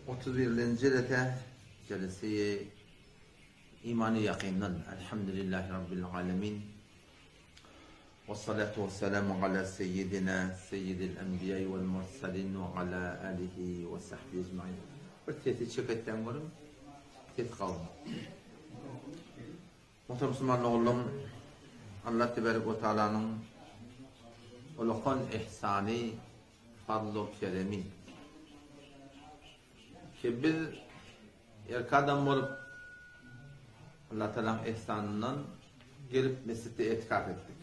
31-nji jelese, jelesi imany ýakyndan. Elhamdülillahi Rabbil alemin. Wessalatu wessalamu ala seýýidina seýýidil enbiýai wal mursalin we ala alihi we sahbihi ecmain. Bir sesi çek etseň görüň. Ses galmaz. Muhterem musulman doganlarym, Allah tebarek we taalanyň ulakan ihsany, fazlu keremi ki biz erk adam bolup Allah Taalanyň ihsanyndan gelip mesjitde etikaf etdik.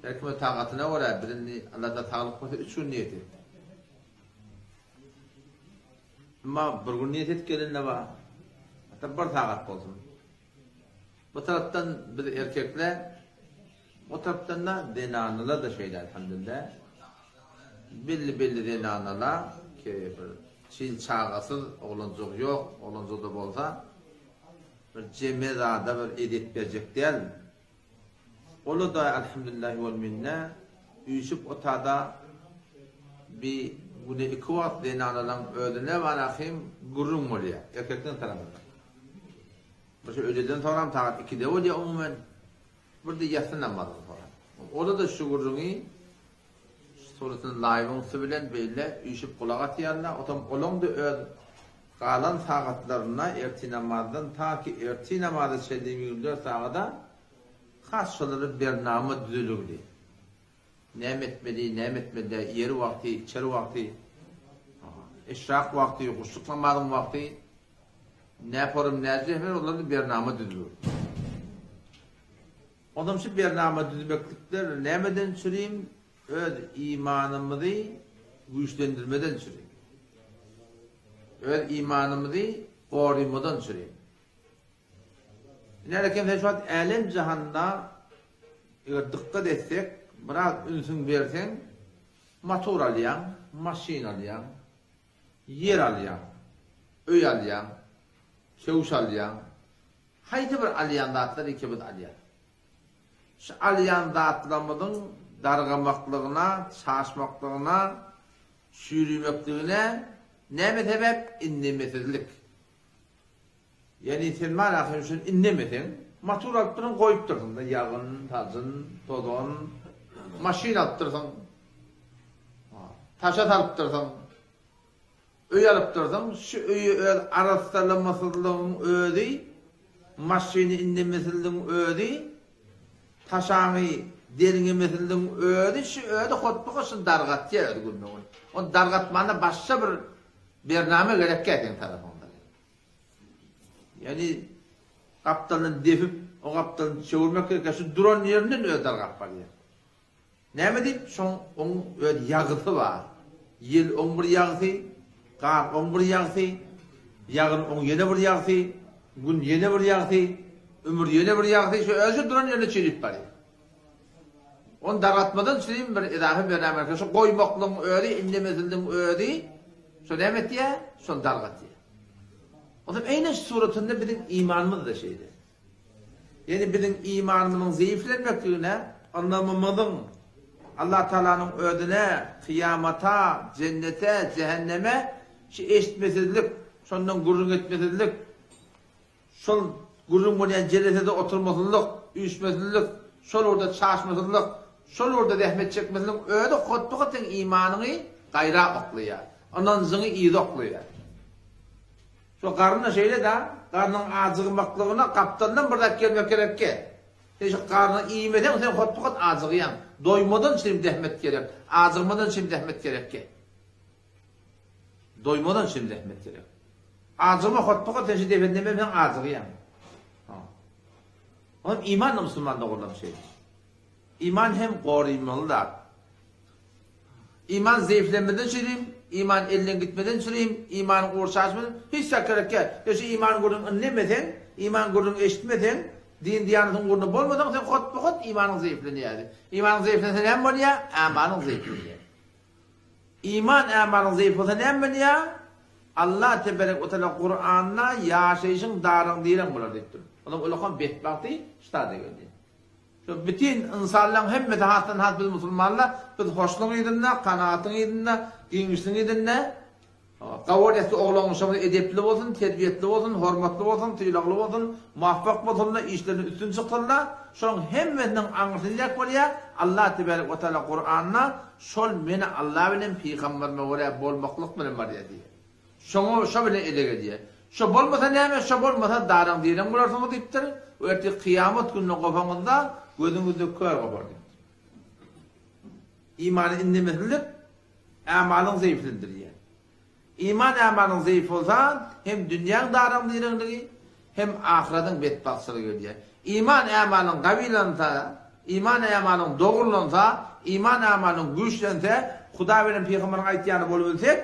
Her kime tagatyna görä biz indi Allah Taala saglyk berse 3 gün niýet etdik. Emma bir gün niýet edip gelende bar. Hatda bir sagat bolsun. Bu tarapdan biz erkekler, o tarapdan da zenanalar da şeýle elhamdülillah. Belli-belli zenanalar ki bir çil çagasyz oglanjyk ýok, oglanjyk da bolsa bir jeme zada bir ezýet berjek däl. Ola-da Elhamdülillahi wal minne üýşüp otada bi güne iki wagt zenanalaň özüne barahym gürrüň bolýa erkekleň tarapyndan. Bir şu öýleden soňram sagat ikide bolýa umumen bir-de ýassy namazdan soňram. Ola-da şu gürrüňi Suratyny laýwyň üsti bilen beýle üýşüp gulak asýarlar, otam olaň-da öz galan sagatlarynda ertir namazdan ta ki ertir namaza çenli 24 sagada has şolara bernama düzülgli. Näme etmeli, näme etmeli däl, iýer wagty, içer wagty, eşrak wagty, guşluk namazyň wagty, näporum näje her olarda bernama düzülgli. Onam şu bernama düzmeklikler nämeden çürim? Öz imanymyzy güýçlendirmeden çürim. Öz imanymyzy gorymadan çürim. Ine eken sen şu wagt älem jahanda eger dykgat etsek, biraz ünsüň berseň, motor alýaň, maşyn alýaň, ýer alýaň, öý alýaň, köwüş alýaň, Haýsy bir alýan zatlar ikimiz alýas. Şu alýan zatlarymyzyň dargamaklygyna, çaşmaklygyna, çüýrümekligine näme sebäp? Indemesizlik. Ýagny sen bar ahyryn şuny indemeseň, motor alyp durun goýup dursuň-da, ýagyn, sajyn, tozan, maşyn alyp dursuň, taşa salyp dursuň. Öý alyp dursaň, şu öýi öz arassalamasyzlygyň özi, maşyny indemesizligiň özi, taşaňy derňemesizligiň özi şu özi hotbuga şuny dargatýar özi günbe-gün. Ony dargatmana başga bir bernama gerekýär seň tarapyňdan. Ýagny gapdalyndan depip, o gapdalyny çöwürmek gerekýär, şu duran ýerinden özi dargap barýar. Näme diýip, şoň oň öz ýagysy bar. Ýel oň bir ýagysy, gar oň bir ýagysy, ýagyn oň ýene bir ýagysy, gün ýene bir ýagysy, ümür ýene bir ýagysy, şu özi duran ýerinde çüýrüp barýar. Ony dargatmadan çürim bir edafa berýän, şu goýmaklygyň özi, indemesizligiň özi şo näme etýär? Şony dargatýar. Onsoň eýne şu suratynda biziň imanymyz-da şeýle. Ýagny biziň imanymyzyň zeýiflenmekligine, ynamymyzyň Allah Tagalanyň özüne, kyýamata, jennete, jähenneme şu eşitmesizlik, şondan gürrüň etmesizlik, şol gürrüň bolýan jelesede oturmasyzlyk, üýşmesizlik, şol ugurda çaşmasyzlyk, şol ugurda zähmet çekmesizligiň özi hotbuhat seň imanyňy gaýra oklaýar, ynanjyňy yza oklaýar. Şo garyn-da şeýle-dä, garnyň ajygmaklygyna gapdaldan bir zat gelmek gerekge. Sen şo garnyňy iýmeseň, sen hotba-hot ajygýaň. Doýmadan çirim zähmet gerek, ajygmadan çirim zähmet gerekge. Doýmadan çirim zähmet gerek. Ajygma hotba-hot sen şu dependen berseň ajygýaň. Ha. Onuň iman-da musulman doganlarym şeýle. Iman hem gorynmaly zat. Iman zeýiflenmeden çürim, iman elden gitmeden çürim, imanyň ugur çaşmadan hiç zat gerek däl. Ýa şu iman gürrüň inlemeseň, iman gürrüň eşitmeseň, din diýanatyň ugrunda bolmasaň sen hotba-hot imanyň zeýiflenýär. Imanyň zeýiflense näme bolýar? Ämalyň zeýiflenýär. Iman ämalyň zeýif bolsa näme bolýar? Allah teberek we teala Kuranda ýaşaýşyň daryň direň bolar diýipdir. Onuň ulakan betbagty ştada geldi. Şu bütin ynsanlaň hemmesi hasdan has biz musulmanlar biz hoşluň yzynda, kanagatyň yzynda, giňişligiň yzynda. Gawun etdi oglan-uşagyňyz edepli bolsun, terbiýetli bolsun, hormatly bolsun, sylagly bolsun, muwafak bolsunlar, işlerinde üstün çyksynlar. Şolaryň hemmesiniň aňyrsy niräk bolýar? Allah tebarek we taala Kuranda şol meni Allah bilen pygamberime görä bolmaklyk bilen barýar diýýär. Şoňa şo bilen ele gelýär. Şo bolmasa näme, şo bolmasa daraň-direň bolarsyňyz diýipdir. We ertir kyýamat gününe gopaňyzda gözüňizde kör gopar diýipdir. Imany indemesizlik Ämalyň zeýiflendirýär. Iman ämalyň zeýif bolsa, hem dünýäň daraň-direňligi, hem ahyradyň betbagtçylygy gelýär. Iman ämalyň gawylansa, iman ämalyň dogrulansa, iman ämalyň güýçlense, Hudaý bilen pygamberiň aýtýany bolubilsek,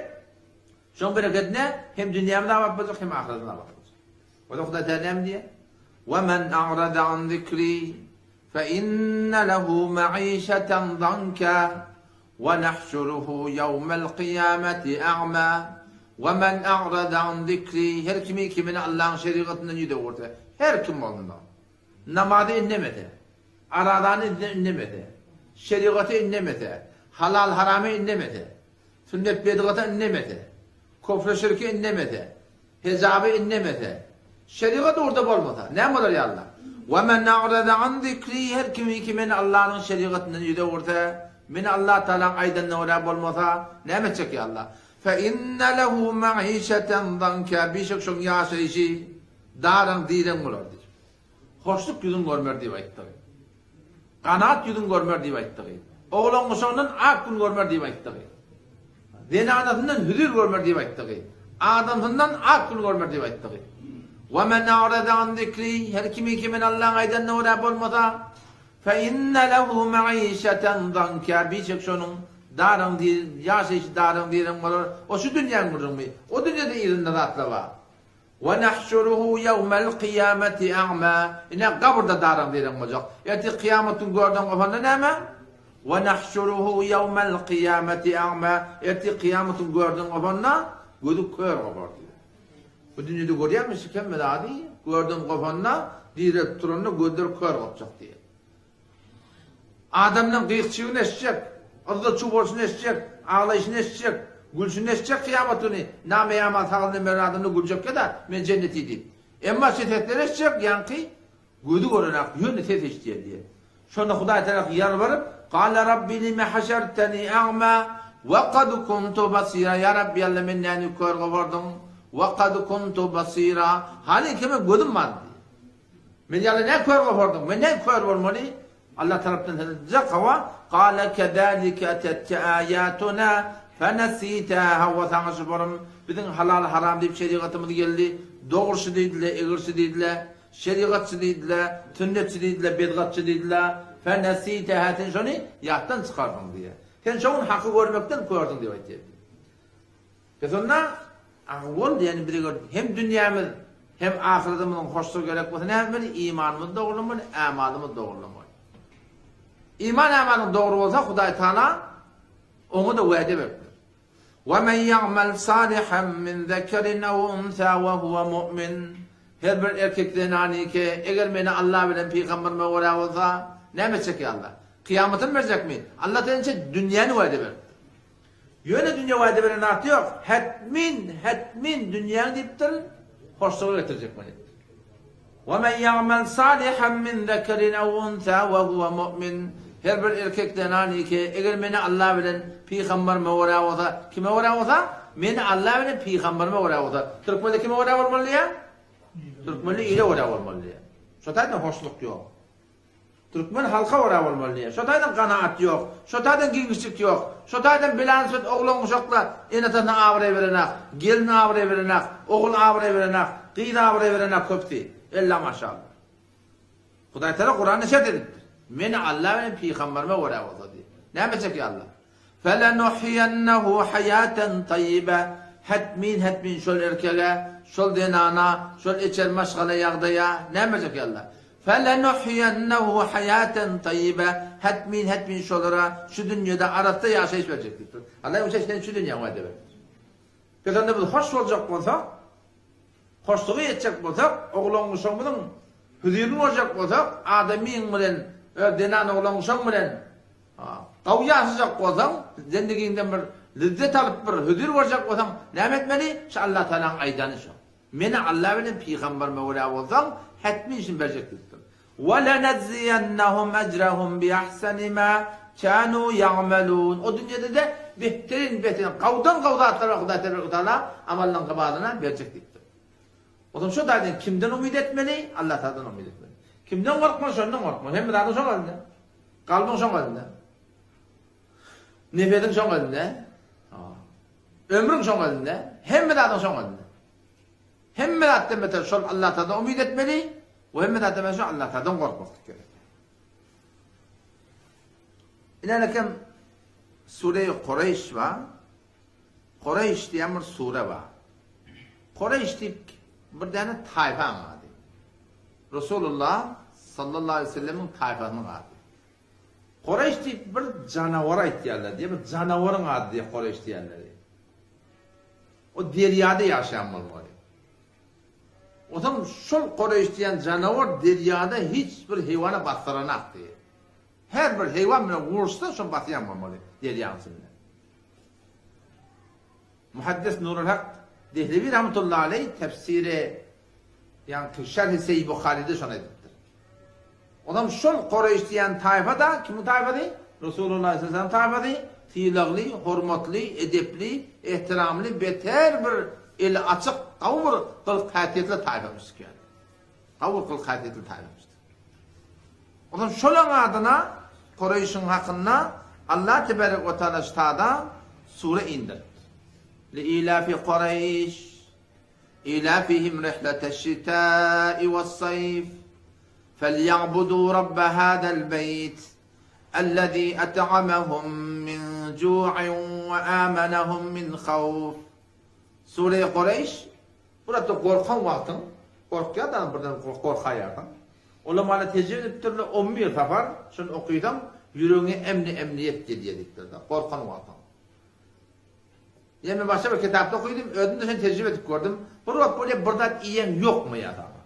şoň berekedine hem dünýämiz abat boljak, hem ahyradymyz abat boljak. Onda Hudaý Teala näme diýýär? Ve men a'rada an zikri fe inne lehu maişeten zanka Ve nahşuruhu ýewmel kyýameti a'ma Ve men a'rada an zikri Her kimi ki meni Allahyň şerigatyndan ýüz öwürse, her kim bolsun o, namazy indemese, arazany indemese, şerigaty indemese, halal-haramy indemese, sünnet-bidgata indemese, küfre-şirki indemese, Hejaby indemese, şerigat ugurda bolmasa, näme bolar ýa Allah? Ve men a'rada an zikri her kimi ki meni Allanyň şerigatyndan ýüz öwürse, meni Allah Tagalaň aýdanyna görä bolmasa, näme etjek ýa Allah? Fe inne lehu ma'işeten zanka bişek şoň ýaşaýşy daraň direň bolar diýip. Hoşluk ýüzüň görmer diýip aýtdygy. Ganat ýüzüň görmer diýip aýtdygy. Oglan-uşagyndan ak gün görmer diýip aýtdygy. Zenanasyndan hüzür görmer diýip aýtdygy. Adamsyndan ak gün görmer diýip aýtdygy. Ve men a'rada an zikri, her kimi ki men Allaň aýdanyna görä bolmasa, fe inne lehu ma'işeten zanka, bişek şonuň daryň ýaşaýşy daryň direň bolar. O şu dünýäň gürrüňmi? O dünýede yzynda zatlar bar. Ve nahşuruhu ýewmel kyýameti a'ma, ine gabyrda daraň-direň boljak. Ertir kyýamat gün görden gopanda näme? Ve nahşuruhu ýewmel kyýameti a'ma, ertir kyýamat gün görden gopanda gözi kör gopar diýýär. Bu dünýede görýärmiş hemme zady, görden gopanda, direlip duranda gözleri kör gopjak diýýär. Adamlaň gyk-çygyny eşitjek, yzza-çuw bolşuny eşitjek, aglaýşyny eşitjek, gülşüni eşitjek kyýamat güni name-ýaman saglyny beren adamlar güljekge-de, men jenneti diýip. Emma şu sesleri eşitjek, ýaňky gözi görenak, ýöne ses eşidýär diýýär. Şonda Hudaý tarap ýalbaryp, Gala Rabbi lime haşarteni a'ma we kad kuntu basira, Ýa Rabbi Alla meni näme kör gopardyň, we kad kuntu basira, halyňky men gözüm bardy diýýär. Men ýaly nä kör gopardyň? Men nä kör bolmaly? Allah tarapdan sözjek hawa, Gala kezalike etetke aýatuna fenesitaha hawa saňa şu borum biziň halal haram diýip şerigatymyz geldi. Dogruçy diýdile, egirçi diýdile, şerigatçy diýdile, sünnetçi diýdile, bedgatçy diýdile. Fenesitaha sen şony ýatdan çykardyň diýýär. Sen şo gün haky görmekden kördüň diýip aýtýar. Biz onda Awwal diýeni bize gör, hem dünýämiz, hem ahyretimiziň hoşlugy gerek bolsa näme etmeli? Imanymyzy dogrulamaly, ämalymyzy dogrulamaly. Iman ämalyň dogry bolsa Hudaý Taala oňa-da wede beripdir. Wa men ýa'mal salihan min zekerin aw unsa we huwa mu'min. Her bir erkek zenanyke eger meni Allah bilen pygamberime görä bolsa, näme etjek ýa Allah? Kyýamatyny berjekmi? Allah sençe dünýäni wede beripdir. Ýöne dünýä wada beren zat ýok. Hetmin, hetmin dünýäň diýipdir, hoşluga getirjek men diýipdir. Ve men ýa'mel salihan min zekerin ew unsa we huwe mu'min. Her bir erkek zenan eke, eger meni Allah bilen pygamberime görä bolsa, kime görä bolsa? Meni Allah bilen pygamberime görä bolsa. Türkmende kime görä bolmaly diýýär? Türkmende ile görä bolmaly diýýär. Şo taýdan hoşluk ýok. Türkmen halka görä bolmaly diýýär. Şo taýdan ganaat ýok. Şo taýdan giňişlik ýok. Şo taýdan bilansöz oglan-uşakla ene-atasyna abraý berenak, gelin abraý berenak, ogul abraý berenak, gyz abraý berenak köpüsi. Ella maşallah. Hudaý Tagala Kuranda şert edipdir. Meni Alla bilen pygamberime görä bolsa diýip. Näme etjek ýa Alla? Felenuhýennehu haýaten taýýibe, Hetmin-hetmin şol erkege, şol zenana, şol içer maşgala ýagdaýa näme berjek ýa Alla? Felenuhýennehu haýaten taýýibe, Hetmin-hetmin şolara şu dünýede arassa ýaşaýyş berjek diýipdir. Alla öňçe sen şu dünýäňi wada beripdir. Biz onda biz hoş boljak bolsak, hoşluga ýetjek bolsak, oglan-uşagymyzyň hüzirini görjek bolsak, adamyň bilen, öz zenan oglan-uşagyň bilen Gowy ýaşajak bolsaň, zendigiňden bir. lezzet alyp bir hözir görjek bolsaň, näme etmeli? Şu Allatagalaň aýdany şo. Meni Alla bilen pygamberime görä bolsaň, hetmin şuny berjek diýipdir. Welenejziyennehum ejrehum biahseni ma kanu ýa'melun. O dünýede-de behterin behterin, gawdan gaw zatlary Hudaý tebarek we taala amallaryň gybadyna berjek diýipdir. Onsoň şo taýdan kimden umyt etmeli? Allatagaladan umyt etmeli. Kimden gorkmaly? Şondan gorkmaly. Hemme zadyň şoň elinde. Kalbyň şoň elinde. Nefesiň şoň elinde. Ömrüň şoň elinde. Hemme zadyň şoň elinde. Hemme zatdan beter şol Allatagaladan umyt etmeli we hemme zatdan beter şol Allatagaladan gorkmaklyk gerek. Ine Sure-i Kureýş bar. Kureýş diýen bir sure bar. Kureýş diýip bir däne taýpaň ady. Resulullah sallallahu aleýhi we sellemiň taýpasynyň ady. Kureýş diýip bir janawar aýtýarlar diýip, bir janawaryň ady diýip Kureýş diýenleri. O derýada ýaşaýan bolmaly. Onsoň şol Kureýş diýen janawar derýada hiç bir heýwana basdyranak diýip. Her bir heýwan bilen uruşsa şony basýan bolmaly derýaň içinde. Muhaddis Nurul Hak Dehlewi rahmetullahi aleý tefsiri ýaňky Şerhi Seýi Buharyda şony aýdypdyr. Onam şol Kureýş diýen taýfa-da kimiň taýfasy? Resulullah sallallahu aleyhi ve sellem taýfasy, sylagly, hormatly, edepli, ehtiramly, beter bir eli açyk, gawy bir gylyk-häsiýetli taýfamyş eken. Gawy bir gylyk-häsiýetli taýfamyş. Onsoň şolaň adyna Kureýşiň hakynda Allah tebarek we taala ştada sure indiripdir. Li-ilafi Kureýş, ilafihim rihleteş-şitai we's-seýf, felýa'budu rabbe hâzel beýt, ellezî et'amehum min ju'in we âmenehum min hawf. Sure-i Kureýş Buratda gorkan wagtyň, gorkýar-da birden gorkaýarsyň. Olam hala tejribe edipdirler, on bir sapar şony okysaň, ýüregiňe emni-emniýet gelýär diýipdirler, gorkan wagtyň. Ýa men başga bir kitapda okydym, özüm-de şony tejribe edip gördüm. Bir wagt bolýar, bir zat iýeň ýokmaýar saňa.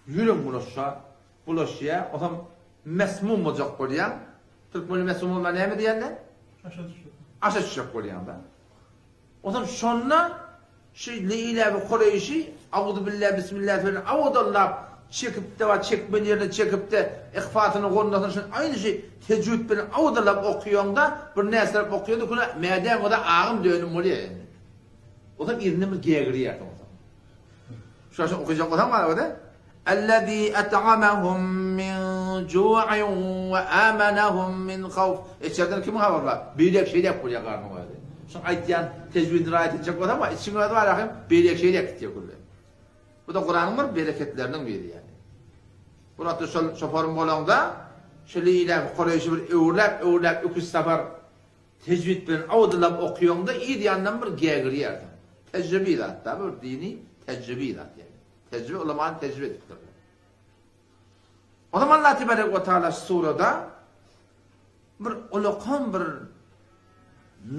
Ýüregiň bulaşýar, bulaşýar, onsoň mesmum boljak bolýaň. Türkmenler mesmum bolma näme diýýärler? Aşa düşjek. Aşa düşjek bolýaň-da. Onsoň şonda şu Leýläbi Kureýşi Auzubillah bismillah bilen awdallap çekipde we çekmeli ýerine çekipde ihfasyny gondasyny şony aýny şu tejwid bilen awdallap okaýaňda bir näsirap okaýanda küle mädäň bolsa agym dönüm bolýar indi. Onsoň yzyndan bir gegirýärsiň onsoň. Şular şony okajak bolsaň bar öde. Ellezî et'amehum min ju'in we âmenehum min hawf. Içerden kimiň habary bar? Beýlek şeýlek bolýar garnyň özi. Şuň aýtýan tejwidini raýat etjek bolsaň bar, içiň özi bar ahym beýlek şeýlek gitýär gürrüň. Bu-da Kuranyň bir bereketleriniň biri ýaly. Bu wagtda şol şoforym bolaňda şöyle iläp Kureýşi bir öwürläp öwürläp öküz sapar tejwid bilen awdylap okaýaňda yz ýanyndan bir gägirýärsiň. Tejribi zat-da bu bir dini tejribi zat ýaly. Tejribe ulamany tejribe edipdirler. O zaman Allah tebarek we taala şu surada bir ulakan bir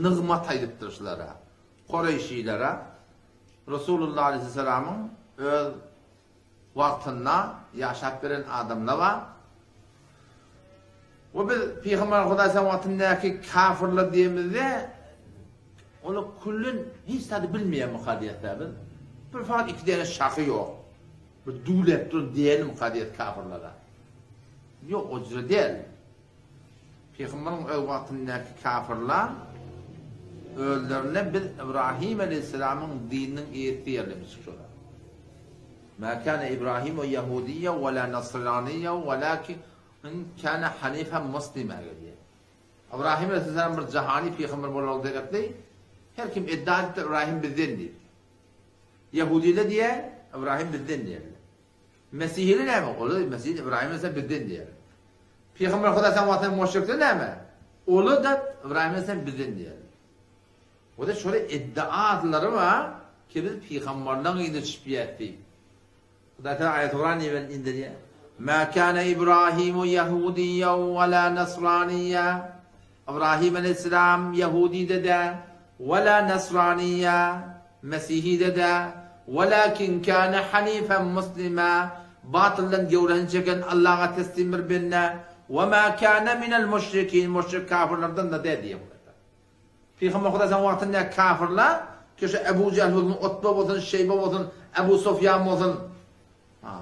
nygmat aýdypdyr şulara. Kureýşilere Resulullah aleyhisselamyň öz wagtynda ýaşap beren adamlar bar. We biz Pygamber Hudaý sen wagtyndaky kafirler diýemizde olar küllen hiç zady bilmeýän myka diýýäs biz. Bir fakat iki däne şahy ýok. Bir düwläp duran däli myka diýýäs kafirlere. Ýok, o jüre däl. Pygamberiň öz wagtyndaky kafirler özlerine biz Ibrahim aleyhisselamyň dininiň eýesi diýerlermiş şolar. Mâ kâne Ibrâhimu yahudiyyen ve lâ nasrâniyyen velâkin kâne hanîfen muslima gelýär. Ybrahim aleyhisselam bir jahani pygamber bolanlygy sebäpli her kim iddia edipdir Ybrahim bizden diýip. Ýahudiler diýýär, Ybrahim bizden diýýärler. Mesihiler näme? Olar Mesih Ybrahim aleyhisselam bizden diýýärler. Pygamber Huda sen wagtynda müşrikler näme? Olar-da Ybrahim aleyhisselam bizden diýýärler. O-da şöyle iddialary bar ki biz pygamberleň yzyna düşüp ýäs diýip. Hudaý Teala aýat Kuran diýip indirýär. Mä kana Ibrahimu ýahudiýýen we la nasraniýýa. Ibrahim aleyhisselam ýahudi-de dä, we la nasraniýýa, mesihi-de dä, welakin kana hanifen muslima, batyldan gewresini çeken Allaha teslim bir bende, we ma kana minel müşrikin, müşrik kafirlerden-de dä diýýär Hudaý Teala. Pygamber Hudaýyň wagtynda kafirler, ki şu Ebu Jehl bolsun, Utba bolsun, Şeýbe bolsun, Ebu Sufýan bolsun, ha,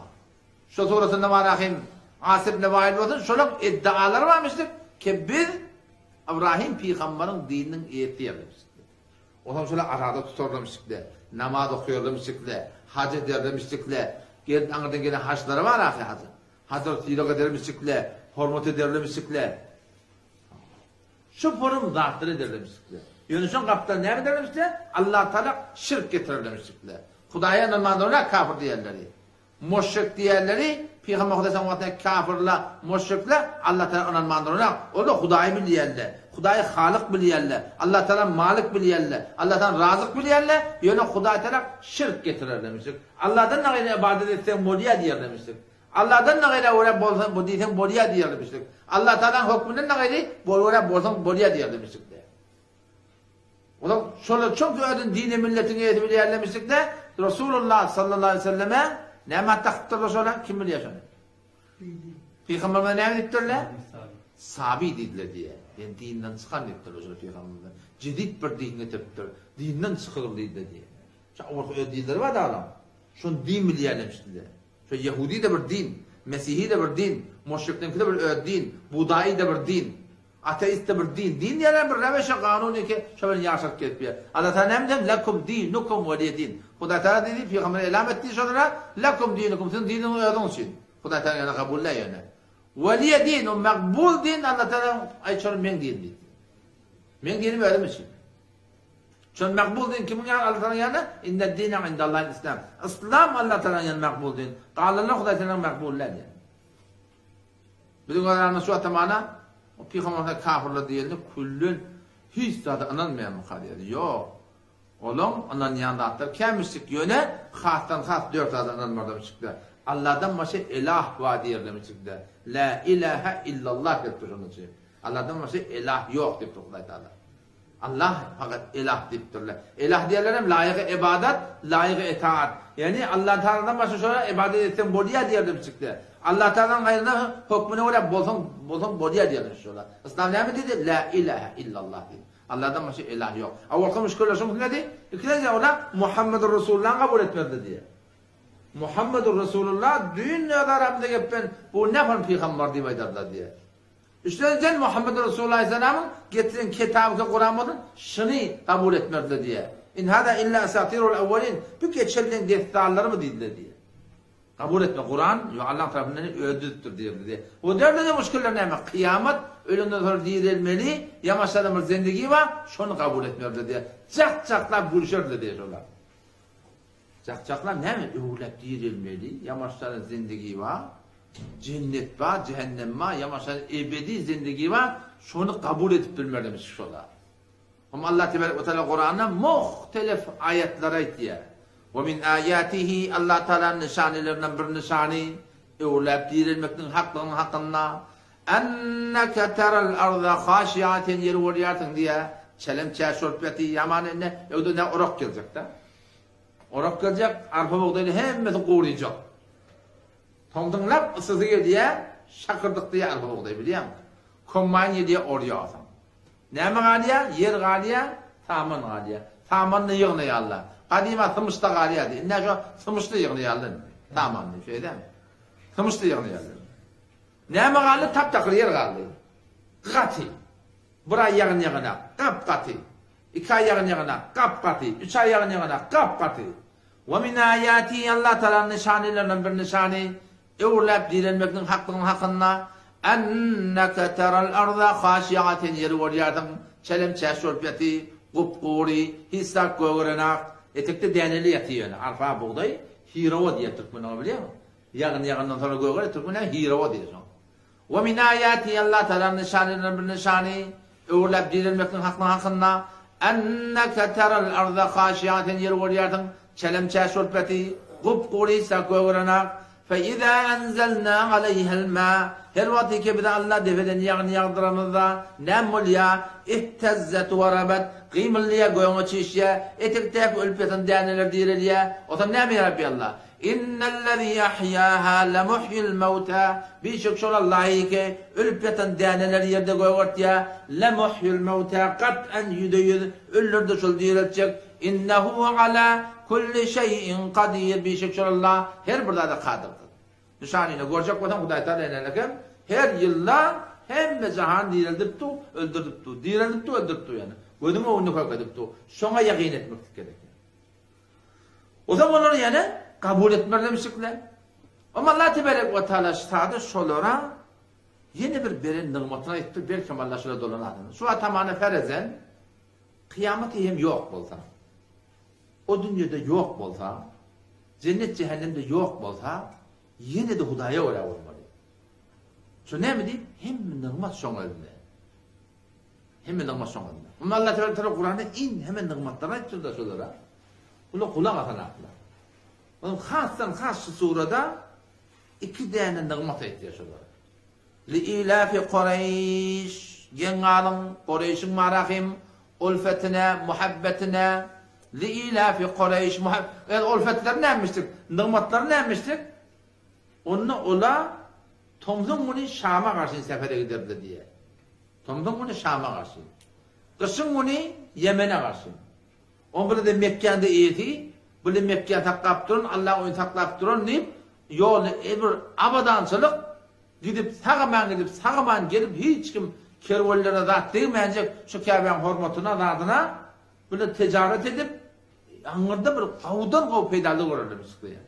şu suratynda bar ahim As ibn Wail bolsun, şolaň iddialary barmyşdyr ki biz Ybrahim pygamberiň dininiň eýesi diýermişdik. Onsoň şolar araza tutarlarmyşdykle, namaz okaýarlarmyşdykle, haj ederlermişdikle, gelip aňyrdan gelen hajlary bar ahy hajy. Hajlary sylag edermişdikle, hormat ederlermişdikle. Şu forum zatlary ederlemişdikler. Ýöne şoň gapdaly näme ederlemişdikler? Allatagala şirk getirerlemişdikler. Hudaýa ynanmandylar kafir diýenleri. Muşrik diýenleri Pygamber Hudaý sallam wagtynda kafirler, muşrikler Allatagala ynanmandylar. Olar Hudaýy bilýärler. Hudaýy Halyk bilýärler. Allatagala Malik bilýärler. Allatagala Razyk bilýärler. Ýöne Hudaýtagala şirk getirerlemişdik. Alladan gaýry ybadat etseň bolýar diýerlemişdik. Allahdan da gaýra görä bolsaň bu diýseň bolýa diýerdi müşrik. Allah Tagalaň hökmünden de gaýry bol görä bolsaň bolýa diýerdi müşrikler. Olar şolar çok özüni dine milletiň eýesi bilýärler müşrikler. Resulullah sallallahu aleyhi ve selleme näme at dakypdyrlar şolar? Kim bilýär şony? Pygamberimize näme diýipdirler? Sabi diýdiler diýýär. Ýani dinden çykan diýipdirler şolar pygamberimize. Jedid bir din getiripdir. Dinden çykyl diýdiler diýýär. Şo öz dinleri bar da Şony din bilýärler müşrikler. Şo ýehudi-de bir din, mesihi-de bir din, muşrikniňki-de bir öz din, budaýy-da bir din, ateist-de bir din. Din diýýärler bir reweşe kanuny ki, şo bilen ýaşaryp gezip ýör. Allah Tagala näme diýdi? Lekum dinukum weliýe din. Hudaý Tagala diýdi, pygamber elam etdi şolara, Lekum dinukum, siziň diniňiz özüňiz üçin. Hudaý Tagala ýöne kabul däl ýöne. Weliýe din, o makbul din Allah Tagala aý şol meň dinim diýdi. Meň dinim özüm üçin. Şol makbul din kimiň ýany Allah Tagalaň ýanynda? Inne dine indallahil islam. Yslam Allah Tagalaň ýanynda makbul din. Galanlar Hudaý Tagalaň makbul däl diýen. Biziň aramyzda şu atamana o pygamberler kafirler diýende küllen hiç zada ynanmaýarmyka diýdi. Ýok. Olaň ynanýan zatlary kämişdik, ýöne hasdan has dört zada ynanmardamışykda. Allahdan başga elah bar diýerlemişikde. La ilaha illallah diýip dur şonuň üçin. Allahdan başga elah ýok diýip dur Hudaý Tagala. Allah fakat elah diýipdirler. Elah diýenler hem laýygy ybadat, laýygy etaat. Ýagny Allah Tagaladan başga şolara ybadat etseň bolýar diýerler çykdy. Allah Tagalanyň gaýryna hökmüne görä bolsaň, bolsaň bolýar diýerler şolar. Yslam näme diýdi? La ilaha illallah diýdi. Allahdan başga elah ýok. Awalky müşkiller şonuň üçin nädi? Ikilenji olar Muhammedur Resulullahny kabul etmezdi diýýär. Muhammedur Resulullah düýn öz aramyzda gepben bu nähon pygambar diýip aýdarlar diýýär. Üçünjiden Muhammed Resulullah aleyhisselamyň getiren kitaby ki Kuran bolsun, şuny kabul etmezler diýýär. In hada illa asatirul awwalin. Bu geçenleň dessanlarymy diýdiler diýýär. Kabul etme Kuran ýok Allaň tarapyndan özi düzüpdir diýerdi diýýär. O dördünji muşkiller näme? Kyýamat, ölenden soňra direlmeli, ýamaşadan bir zendigi bar, şony kabul etmezler diýýär. Jak-jaklap gülüşerdiler diýýär şolar. Jak-jaklar näme öwläp direlmeli, ýamaşjadan zindigi bar, jennet bar, jähennem bar, ýamaşjadan ebedi zindigi bar, şony kabul edip bilmerdimiş şolar. Hem Allah tebarek we taala Kuranda muhtelif aýatlar aýtýar. We min aýatihi Allah Taalanyň nyşanelerinden bir nyşany öwläp direlmekligiň haklygynyň hakynda Enneke teral arda haşi'a sen ýeri görýärsiň diýýär. Çelem çäş bolup ýatyr, ýaman indi öwde nä orak geljek-dä. Orak geljek, arpa bugdaýly hemmesi guryjak. Tomsuň lap yssysy gelýär, şakyrdyk diýýär arpa bugdaý bilýäňmi? Kombaýn gelýär orýarsyň. Näme galýar? Ýer galýar, saman galýar. Samanyny ýygnaýarlar. Gadyma symyşda galýardy. Indi şo symyşda ýygnaýarlar indi. Samanyny, şeýdämi? Symyşda ýygnaýarlar. Näme galdy? Tap-takyr ýer galdy. Gaty. Bir aý ýagyn ýagynak, gap-gaty. Iki aý ýagyn ýagynak, gap-gaty. Üç aý ýagyn ýagynak, gap-gaty. Wa min aýatihi Allah Tagalanyň nyşanelerinden bir nyşany, öwrüläp direnmekligiň haklygynyň hakynda, Enneke teral arda haşi'a sen ýeri görýärsiň, çelem-çäş bolup ýaty, gup-gury, hiç zat gögerenak, etekde däneli ýaty ýöne, arpa, bugdaý, hirowa diýýär türkmen oňa bilýäňmi? Ýagyn ýagandan soňra gögerer, türkmen näme hirowa diýýär şoňa. We min aýatihi Allah Tagalanyň nyşanlaryndan bir nyşany, öwrüläp direlmekligiň haklygy hakynda, Enneke teral arda haşian sen ýeri görýärsiň, çelem-çäş bolup ýaty, gup-gury hiç zat gögerenak, Fe izâ enzelnâ aleýhel mâ her wagty ki bize Allah depeden ýagyn ýagdyramyzda, näme bolýar? Ihtezzet we rabet gymyldaýar, göge çişýär, etekdäki ölüp ýatan däneler direlýär. Onsoň näme ýa Rabbi Allah? Innellezî ahýâhâ lemuhyil mewtâ, Bişek şol Allahy ki, ölüp ýatan däneleri ýerde gögertýär, lemuhyil mewtâ, gat'an, ýüzde-ýüz, ölüleri-de şol direltjek, Innehu alâ kulli şeý'in kadîr, Bişek şol Allah her bir zada kadyrdyr. Nyşanyny görjek bolsaň Hudaý Taala enelekem her ýylda hemme jahany direldip dur, öldürdip dur, direldip dur, öldürip dur ýöne. Gözüň öňünde kökedip dur. Şoňa ýakyn etmeklik gerek. Ozal olary ýene kabul etmezlemişikler. Amma Allah teberek we taala sada şolara ýene bir beren nygmatyny aýtdy, belkem Allah şolara dolan adam. Şu atamana ferezen kyýamat hem ýok bolsa. O dünýede ýok bolsa, jennet jähennemde ýok bolsa, ýene-de Hudaýa görä bolmaly. Şo näme diýip, hemme nygmat şoň elinde. Hemme nygmat şoň elinde. Onda Allah tebarek teala Kuranda iň hemme nygmatlaryny aýtdyr-da şolara. Bular gulak asanaklar. Onuň hasdan has şu surada iki däne nygmat aýtýar şolara. Li-ilafi Kureýş, geň galyň, Kureýşiň marahym, ulfetine, muhabbetine, Li-ilafi Kureýş, muhab, ulfetleri nämişdik, nygmatlary nämişdik? Onda ola tomsuň güni Şama garşy sefere giderdiler diýýär. Tomsuň güni Şama garşy. Gyşyň güni Ýemene garşy. Oň birde Mekgäň-de eýesi, birde Mekgäni saklap duran, Allaň öýüni saklap duran diýip, ýolda bir abadançylyk gidip, sag-aman gidip, sag-aman gelip, hiç kim kerwenlere zat degmänjek şu Käbäň hormatyna, zadyna birde tejaret edip, aňyrda bir gowudan-gowy peýdaly görerler diýýär.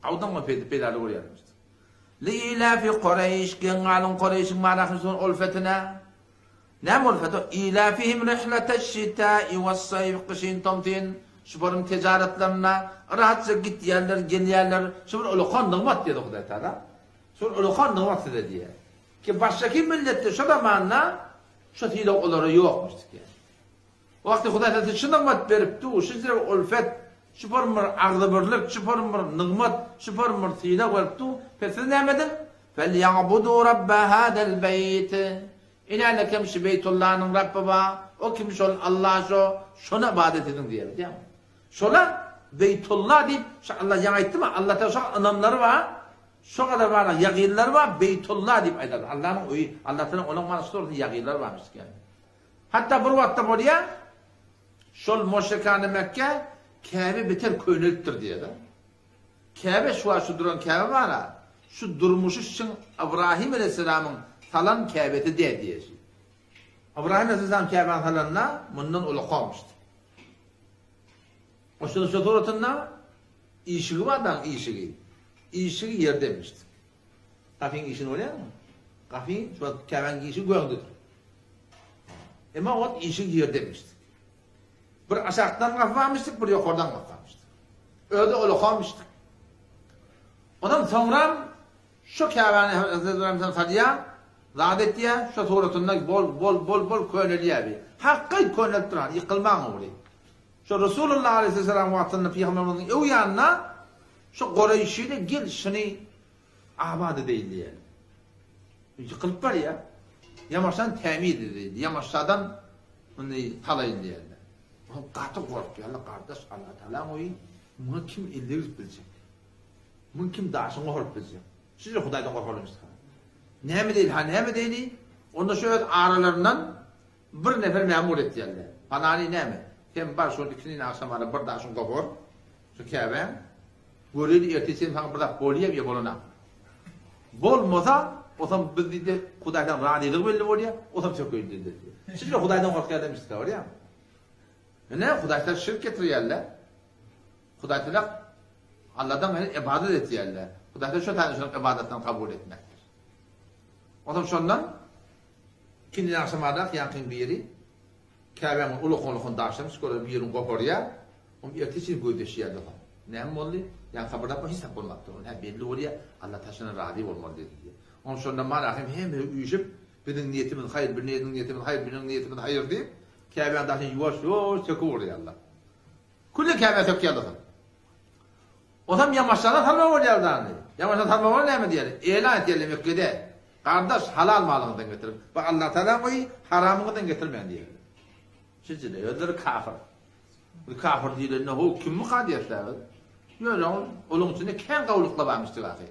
Gowudan gowy peýdaly görýärler. Li-ilafi Kureýş, geň galyň Kureýşiň marahyşyň ulfetine. Näme bolsa-da, Ilafihim rihleteş-şitäi was-saýf, gyşyn, tomsyn, şu bir tejaretlerinde rahatja gitýärler, gelýärler. Şu bir ulakan nygmat diýdi Hudaý Tagala. Şu bir ulakan nygmat size diýýär. Ki başgaky milletde şo zamanda şu sylag olara ýokmuş diýýär. Wagty Hudaý Tagala size şu nygmat beripdi, şu size ulfet, şu bir bir agzybirlik, şu bir bir nygmat, şu bir bir sylag beripdi. Pes siz näme ediň? Felýa'budu rabba hadal beýt. Ine kim şu Beýtullanyň Rabby bar, o kim şol Allah şo, şona ybadat ediň diýýär, bilýäňmi? Şola Beýtulla diýip, şu Allah ýaňy aýtdym-a, Allahdan şo ynamlary bar, şo gadar bar, ýagynlary bar, Beýtulla diýip aýdarlar. Allanyň öýi, Allahdan olaň manysy dogrusy ýagynlary barmyş diýýär. Hatda bir wagtda bolýar, şol moşrekany Mekge Käbe beter könelipdir diýýär-de. Käbe şu wagt şu duran Käbe bar-a, şu durmuşy şyň Ybrahym aleýhissalamyň salan Käbesi däl diýýär şi. Ybrahym aleýhissalam Käbäni salanda mundan ulakamyşdy. Oşuň şu suratynda işigi bar daň işigi. Işigi ýerdemişdi. Gapyň işini bolýarmy? Gapy şu wagt Käbäniň işigi göňdedir. Emma o wagt işigi ýerdemişdi. Bir aşakdan gapbamyşdyk, bir ýokardan gapbamyşdyk. Özi ulakamyşdyk. Ondan soňram şu Käbäni Hazreti Ibrahim salýar, zat etýär, şu suratynda bol bol bol bol könelýär bi. Hakyky könelip duran, ýykylmaň ugry. Şu Resulullah aleyhisselam wagtynda pygamberimiziň öw ýanynda şu Gureýşini gel şuny abat edeýin diýýär. Ýykylyp barýar. Ýamaşdan tämiz edeýin, ýamaşadan muny salaýyn diýýärler. Ol gaty gorkýarlar, gardaş Allah Tagalaň öýi, muňa kim el degirip biljek? Muny kim daşyny goparyp biljek? Şunça Hudaýdan gorkarlar Näme diýeli, ha näme diýeli? Onda şu öz aralaryndan bir nefer mämur etýärler. Palany näme? Sen bar şol ikisini agşam ara bir daşyny gopar. Şu Käbäň. Göreli ertir sen saňa bir zat bolýar ýa bolanok. Bolmasa, osam biz diýdi, Hudaýdan razylygy belli bolýar, osam sökeýin diýdi. Şeýle Hudaýdan gorkýar demişdi, görýäňmi? Ine, Hudaýdan şirk getirýärler. Hudaýdan Allahdan gaýry ybadat etýärler. Hudaýdan şo taýdan şonuň ybadatyny kabul etmekdir. Osam şondan ikindi agşam adak ýaňkyň biri Käbäň ulakan-ulakan daşlaryny çykaryp birini goparýar. Onuň ertesi üçin gözleşýär dogan. Näme boldy? Ýa sabyrlap hiç zat bolmapdyr. Ol hä belli bolýar. Allah taşlana razy bolmaly diýdi diýýär. Onuň şonda Malahym hemme üýşüp, biziň niýetimiz haýyr, biriniň niýetimiz haýyr, biriniň niýetimiz haýyr diýip, Käbäň daşyny ýuwaş-ýuwaş söküp urýarlar. Külli Käbä sökýärler soň. Onam ýamaşjana salma bolýar dany. Ýamaşjana salma bolan näme diýýär? Elan etýärler Mekgede. Gardaş, halal malyňyzdan getiriň. Bu Allatagalaň öýi, haramyňyzdan getirmäň diýýärler. Şeýle özleri kafir. Bu kafir diýlende, ho, kimmika diýersiňiz? Ýöne ol olaň içinde kän gawulyklar barmyşdyr ahyr.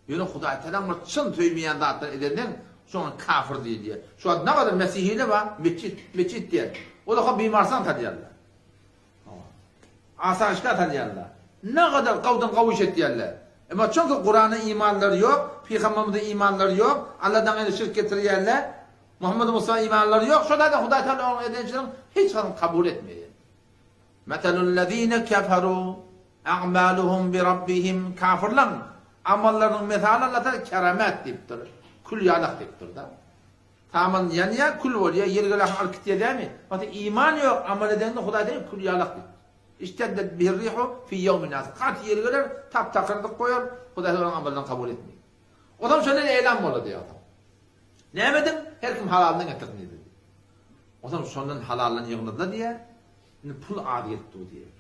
Ýöne Hudaý Tagalaň bir çyn söýmeýän zatlary edenden şoňa kafir diýilýär. Şu wagt nagadar mesihiler bar, metjit, metjit diýen. Olar bimarstan salýarlar. Asaýyşka salýarlar. Nagadar gawdan gawy iş etýärler. Emma çünki Kurana imanlary ýok, Pygamberimize imanlary ýok, Alladan gaýry şirk getirýärler, Muhammed Mustafa imanlary ýok, şo taýdan Hudaý Tagala olaryň eden işlerini hiç haçan kabul etmeýär. Meselul-lezine keferu a'maluhum bi rabbihim kafirleň amallarynyň mesaly Allah Tagala keramet diýipdir. Kül ýalak diýipdir-de. Saman ýanýar, kül bolýar, ýel gelä alyp gitýär dämi? Wagty iman ýok, amal edende Hudaý Tagala kül ýalak diýipdir. Işteddet bihir rihu fi ýewmin asif. Gaty ýel geler, tap-takyr edip goýar, Hudaý Tagala olaryň amallaryny kabul etmeýär. Onsoň şonda elan boldy diýýär. Näme ediň? Her kim halalyndan getirsin diýdi. Onsoň şondan halaldan ýygnadylar diýýär. Indi pul az gelip dur diýýär.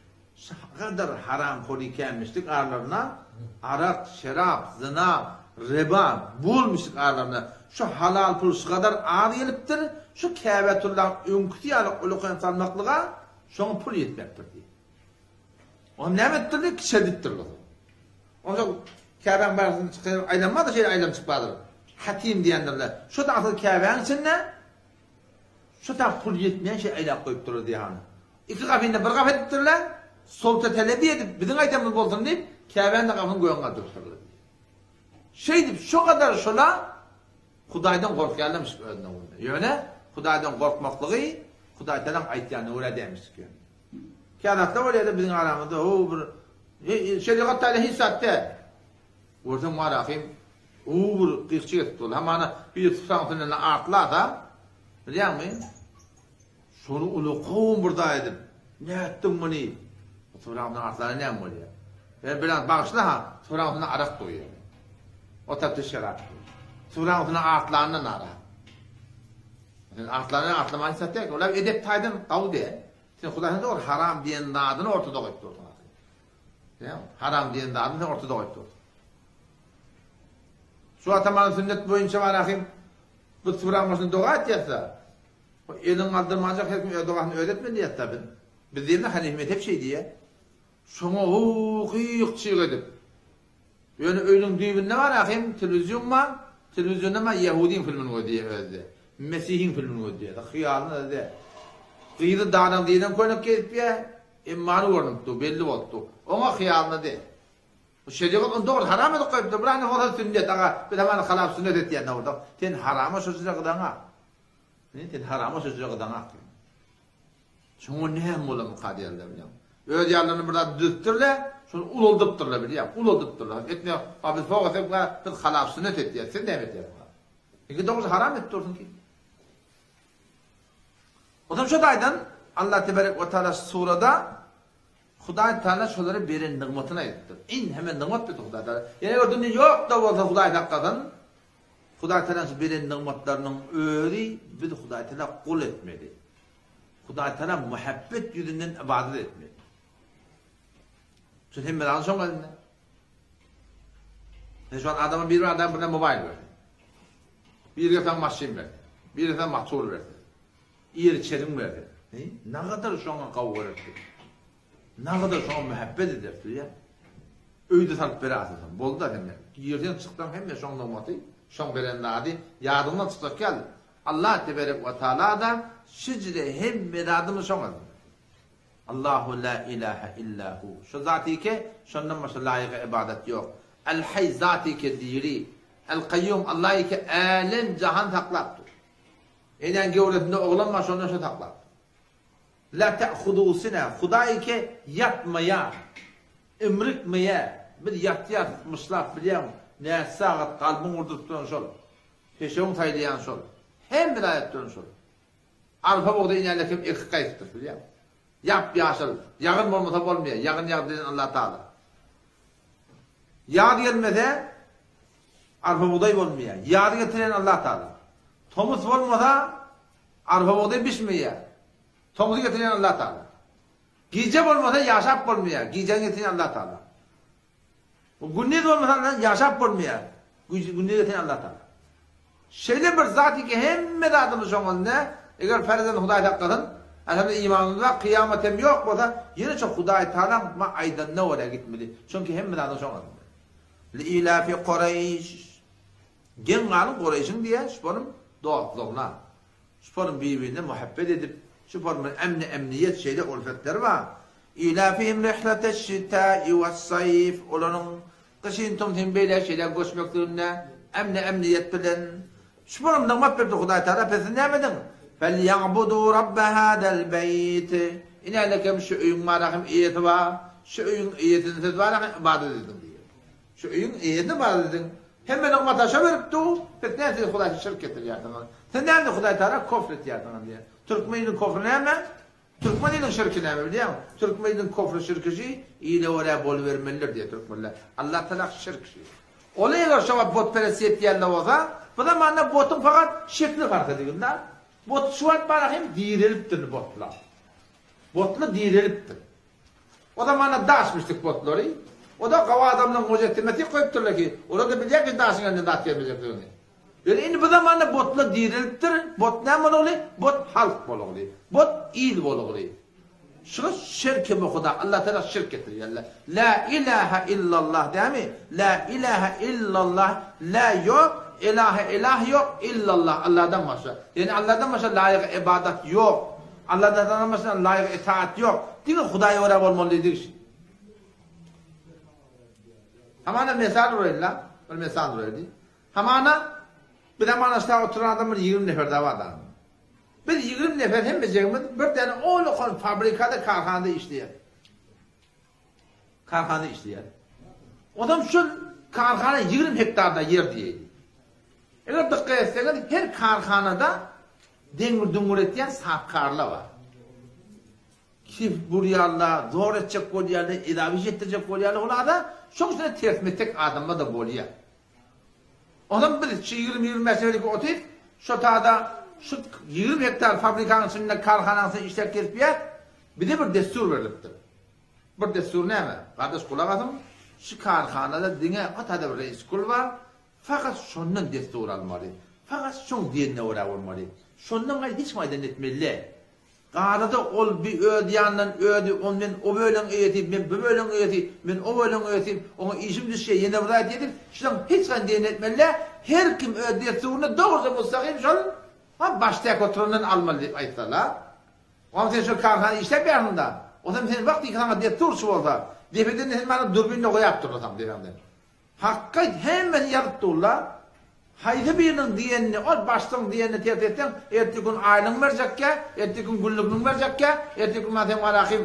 Şu gadar haramhorly kämişlik aralarynda arak, şerap, zyna, reba bolmuşlyk aralarynda şu halal pul şu gadar az gelipdir, şu Käbetullaň öňküsi ýaly ullakan salmaklyga şoňa pul ýetmepdir diýýär. Onam näme edipdir diýip kiçeldipdirler. Onsoň Käbäň barysyny çykyp aýlanmaz-da şeýle aýlanyp çykmadyr. Hatim diýendirler. Şo-da asyl Käbäň içinde Şu tap pul ýetmeýän şeý aýlap goýupdyrlar diýýän. Iki gapyny bir gapy edipdirler. Solta telebi edip biziň aýdanymyz bolsun diýip Käbäniň gapyny gögüň galdyrypdyrlar diýýär. Şeýdip şo gadar şola Hudaýdan gorkýarlarmyş özüne onda. Ýöne Hudaýdan gorkmaklygy Hudaýtalaň aýtýanyna görä dälmişdik ýöne. Käzatlar bolýar-da biziň aramyzda ho bir şerigat taýdan hiç zat däl. Görseň Marahym gowy bir gyýkçy gezip durdy. Hamana bir susaň üstünden atlasa, bilýäňmi? Şony uly kowum bir zat edip, nätdiň muny? Susaň üstünden atlanda näme bolýar? Ýa biraz bagyşla-ha, susaň üstünden arak guýýar. O tarapda şerap. Susaň üstünden atlanda narahat. Sen atlanda atlaman hiç zat däl. Olar edep taýdan gowy däl. Sen Hudaýdan dogry haram diýen zadyny ortada goýup dursuň. Näme? Haram diýen zadyny sen ortada goýup dursuň. Şu atamanyň sünnet boýunça bar ahim bu suraň başynda doga etýäs-de. Eliň galdyrmanjak her kim öz dogasyny özi etmeli diýýäs-de biz. Biz diýende Hanifi mezhep şeý diýýär. Şoňa gyk çyg edip. Ýöne öýüniň düýbünde bar ahim telewizion bar. Telewizionda bar ýehudyň filmini gözleýär özi-de. Mesihiň filmini gözleýär. Hyýalynda däl. Gyzy dadaň diýlen köýnek geýipýär. Emmany görnüp dur, belli bolup dur. Oňa hyýalynda däl. Bu şerigat ony dogry haram edip goýupdyr. Bir any bolsa sünnet, aga, biz hamana halal sünnet etýän bolsak, sen harama şo jüre gydaňak. Ne, sen harama şo jüre gydaňak. Şoňa näme bolamyka diýerler bilýän. Öz ýanlaryna bir zat düzüpdirler, şony ulaldypdyrlar bilýän, ulaldypdyrlar. Etme, ha biz soň etsek, biz halal sünnet etýäs, siz näme etýäsiňiz? Indi dogry haram edip dursuň ki. Onsoň şo taýdan Allah tebarek we taala surada Hudaý Taala şolara beren nygmatyny aýdypdyr. Iň hemme nygmat berdi Hudaý Taala. Ýene bir dünýe ýok-da bolsa Hudaý saklasyn. Hudaý Taala şu beren nygmatlarynyň özi biz Hudaý Taala gul etmeli. Hudaý Taala muhabbet ýüzünden ybadat etmeli. Şu hemme zady şoň elinde. Sen şu an adama bir adam birine mobaýl berdi. Biri saňa maşyn berdi. Biri saňa motor berdi. Ýer içeriň berdi. Nagadar şoňa gawy görerdi. Nagadar şoňa mähebbet ederdi ýa. Öýde salyp berersiň. Boldy-da hemme. Girseň çyksaň hemme şoň nygmaty, şoň beren zady ýadyňdan çykjak ýaly. Allah teberek we taala-da şijre hemme zadymyz şoň elinde. Allahu la ilahe illa hu. Şu Zatyke, şondan başga laýyga ybadat ýok. El Haý Zatyke diri. El Kaýýum Allah ike älem jahan saklap dur. Enäň göwresinde oglan bar şondan şo saklap dur. La te'huduhu sine Hudaý ike ýatmaýar. Imrikmeýär. Biz ýatýas myşlap bilýäňmi? Näçe sagat kalbyň urduryp duran şol. Peşewiň saýlaýan şol. Hemme zat edip duran şol. Arpa bugdaý inäne kim ekip gaýdypdyr bilýäňmi? Ýap-ýaşyl. Ýagyn bolmasa bolmaýar. Ýagyn ýagdy diýen Allah Taala. Ýaz gelmese arpa bugdaý bolmaýar. Ýazy getiren Allah Taala. Tomus bolmasa arpa bugdaý bişmeýär. Tomusy getiren Allah Taala. Gije bolmasa ýaşap bolmaýar. Gijäni getiren Allah Taala. Gündiz bolmasa ýaşap bolmaýar. Gündiz getiren Allah Taala. Şeýle bir zat ki hemme zadymyz şoň elinde. Eger ferzen Hudaý saklasyn. Älhemdülillah imanymyz bar, kyýamat hem ýok bolsa, ýene şo Hudaý Tagalaň maňa aýdanyna görä gitmeli. Çünki hemme zadyň şoň elinde. Li-ilafi Kureýş. Geň galyň Kureýşiň diýýär, şuparyň dostlugyna. Şuparyň bir-birine muhabbet edip, şuparyň bir emni-emniýet şeýle ulfetleri bar. Ilafihim rihleteş-şitäi wes-saýf. Olaryň Gyşyn tomsuň beýläk-şeýläk göçmekliginde emni-emniýet bilen şu bir nygmat berdi Hudaý Tagala pes siz näme ediň? Felýa'budu rabbe hadal beýt. Inälekem şu öýüň barahym eýesi bar. Şu öýüň eýesini siz barahym ybadat ediň diýýär. Şu öýüň eýesine ybadat ediň. Hemme nygmata şo berip dur. Siz näme siz Hudaýa şirk getirýärsiňiz? Siz näme Hudaý Tagala kofr etýärsiňiz diýýär. Türkmeniniň kofry näme? Türkmen iliniň şirki näme bilýäňmi? Türkmen iliniň kofry şirki şi, ile görä bolubermelidir diýýär türkmenler. Allah Tagala şirk şi. Ol eger şo wagt botperestlik etýände bolsa, bu zamanda botuň fakat şekli garsa digin-da. Bot şu wagt bara hem direlipdir botlar. Botlar direlipdir. O zamanda daşmyşdyk botlary. O-da gawy adamlaryň mujessemesi koýupdyrlar ki, olar-da bilýär ki daşyň elinden zat gelmejekdigini. Ýöne indi bu zamanda botlar direlipdir. Bot näme bolugly? Bot halk bolugly. Bot il bolugly. Şuňa şirki bu Huda, Allah Tagala şirk getirýärler. La ilaha illallah dämi? La ilaha illallah, la ýok, ilahe ilah ýok, illallah, Allahdan başga. Ýagny Allahdan başga laýyk ybadat ýok. Allahdan başga laýyk itaat ýok. Diňe Hudaýa görä bolmaly diýdik şi. Hamana mesal uraýly-la, bir mesal uraýly. Hamana biz hamana şta oturan adam bir 20 nefer dagy bar. Biz 20 nefer hemmejegimiz bir däne owlakan fabrikada, karhanada işleýär. Karhanada işleýär. Ondan şol karhana 20 hektarda ýer diýeýli. Eger dykgat etseňiz, her karhanada deňir-düňür etýän sahapkarlar bar. Kif burýarlar, zor etjek bolýarlar, edaby ýetdirjek bolýarlar, olarda şoň üçin tersmetek adamlar-da bolýar. Onam biz şu 20-25 neferlik otyr, şo tada şu 20 hektar fabrikanyň içinde, karhananyň içinde işläp gezip ýör, bize bir dessur berlipdir. Bir dessur näme? Gardaş gulak asyň, şu karhanada diňe o tada bir reis-kul bar, fakat şondan dessur almaly. Fakat şoň diýenine görä bolmaly. Şondan gaýry hiç kim aýdanyny etmeli däl. Garada ol bi öz ýanyndan özi on men o bölegiň eýesi, men bu bölegiň eýesi, men o bölegiň eýesi, oňa işim düşýär, ýene bir zat diýip, şulaň hiç haýsy diýenini etmeli däl, her kim öz dessuryny dogruja mustakym şol ha başdaky oturandan almaly diýip aýtsalar. Oňa sen şol karhanada işläp ýarsyň-da, onsoň sen wagt iki saňa dessurçy bolsa, depeden-de sen maňa durbin-de goýap durlasaň depäňden. Hakgaýt hemmesini ýazyp durla. Haýsy biriniň diýenini, ol başlygyň diýenini ters etseň, ertir gün aýlygyňy berjekkä, ertir gün günlükligiňi berjekkä, ertir gün maňa seň barahym,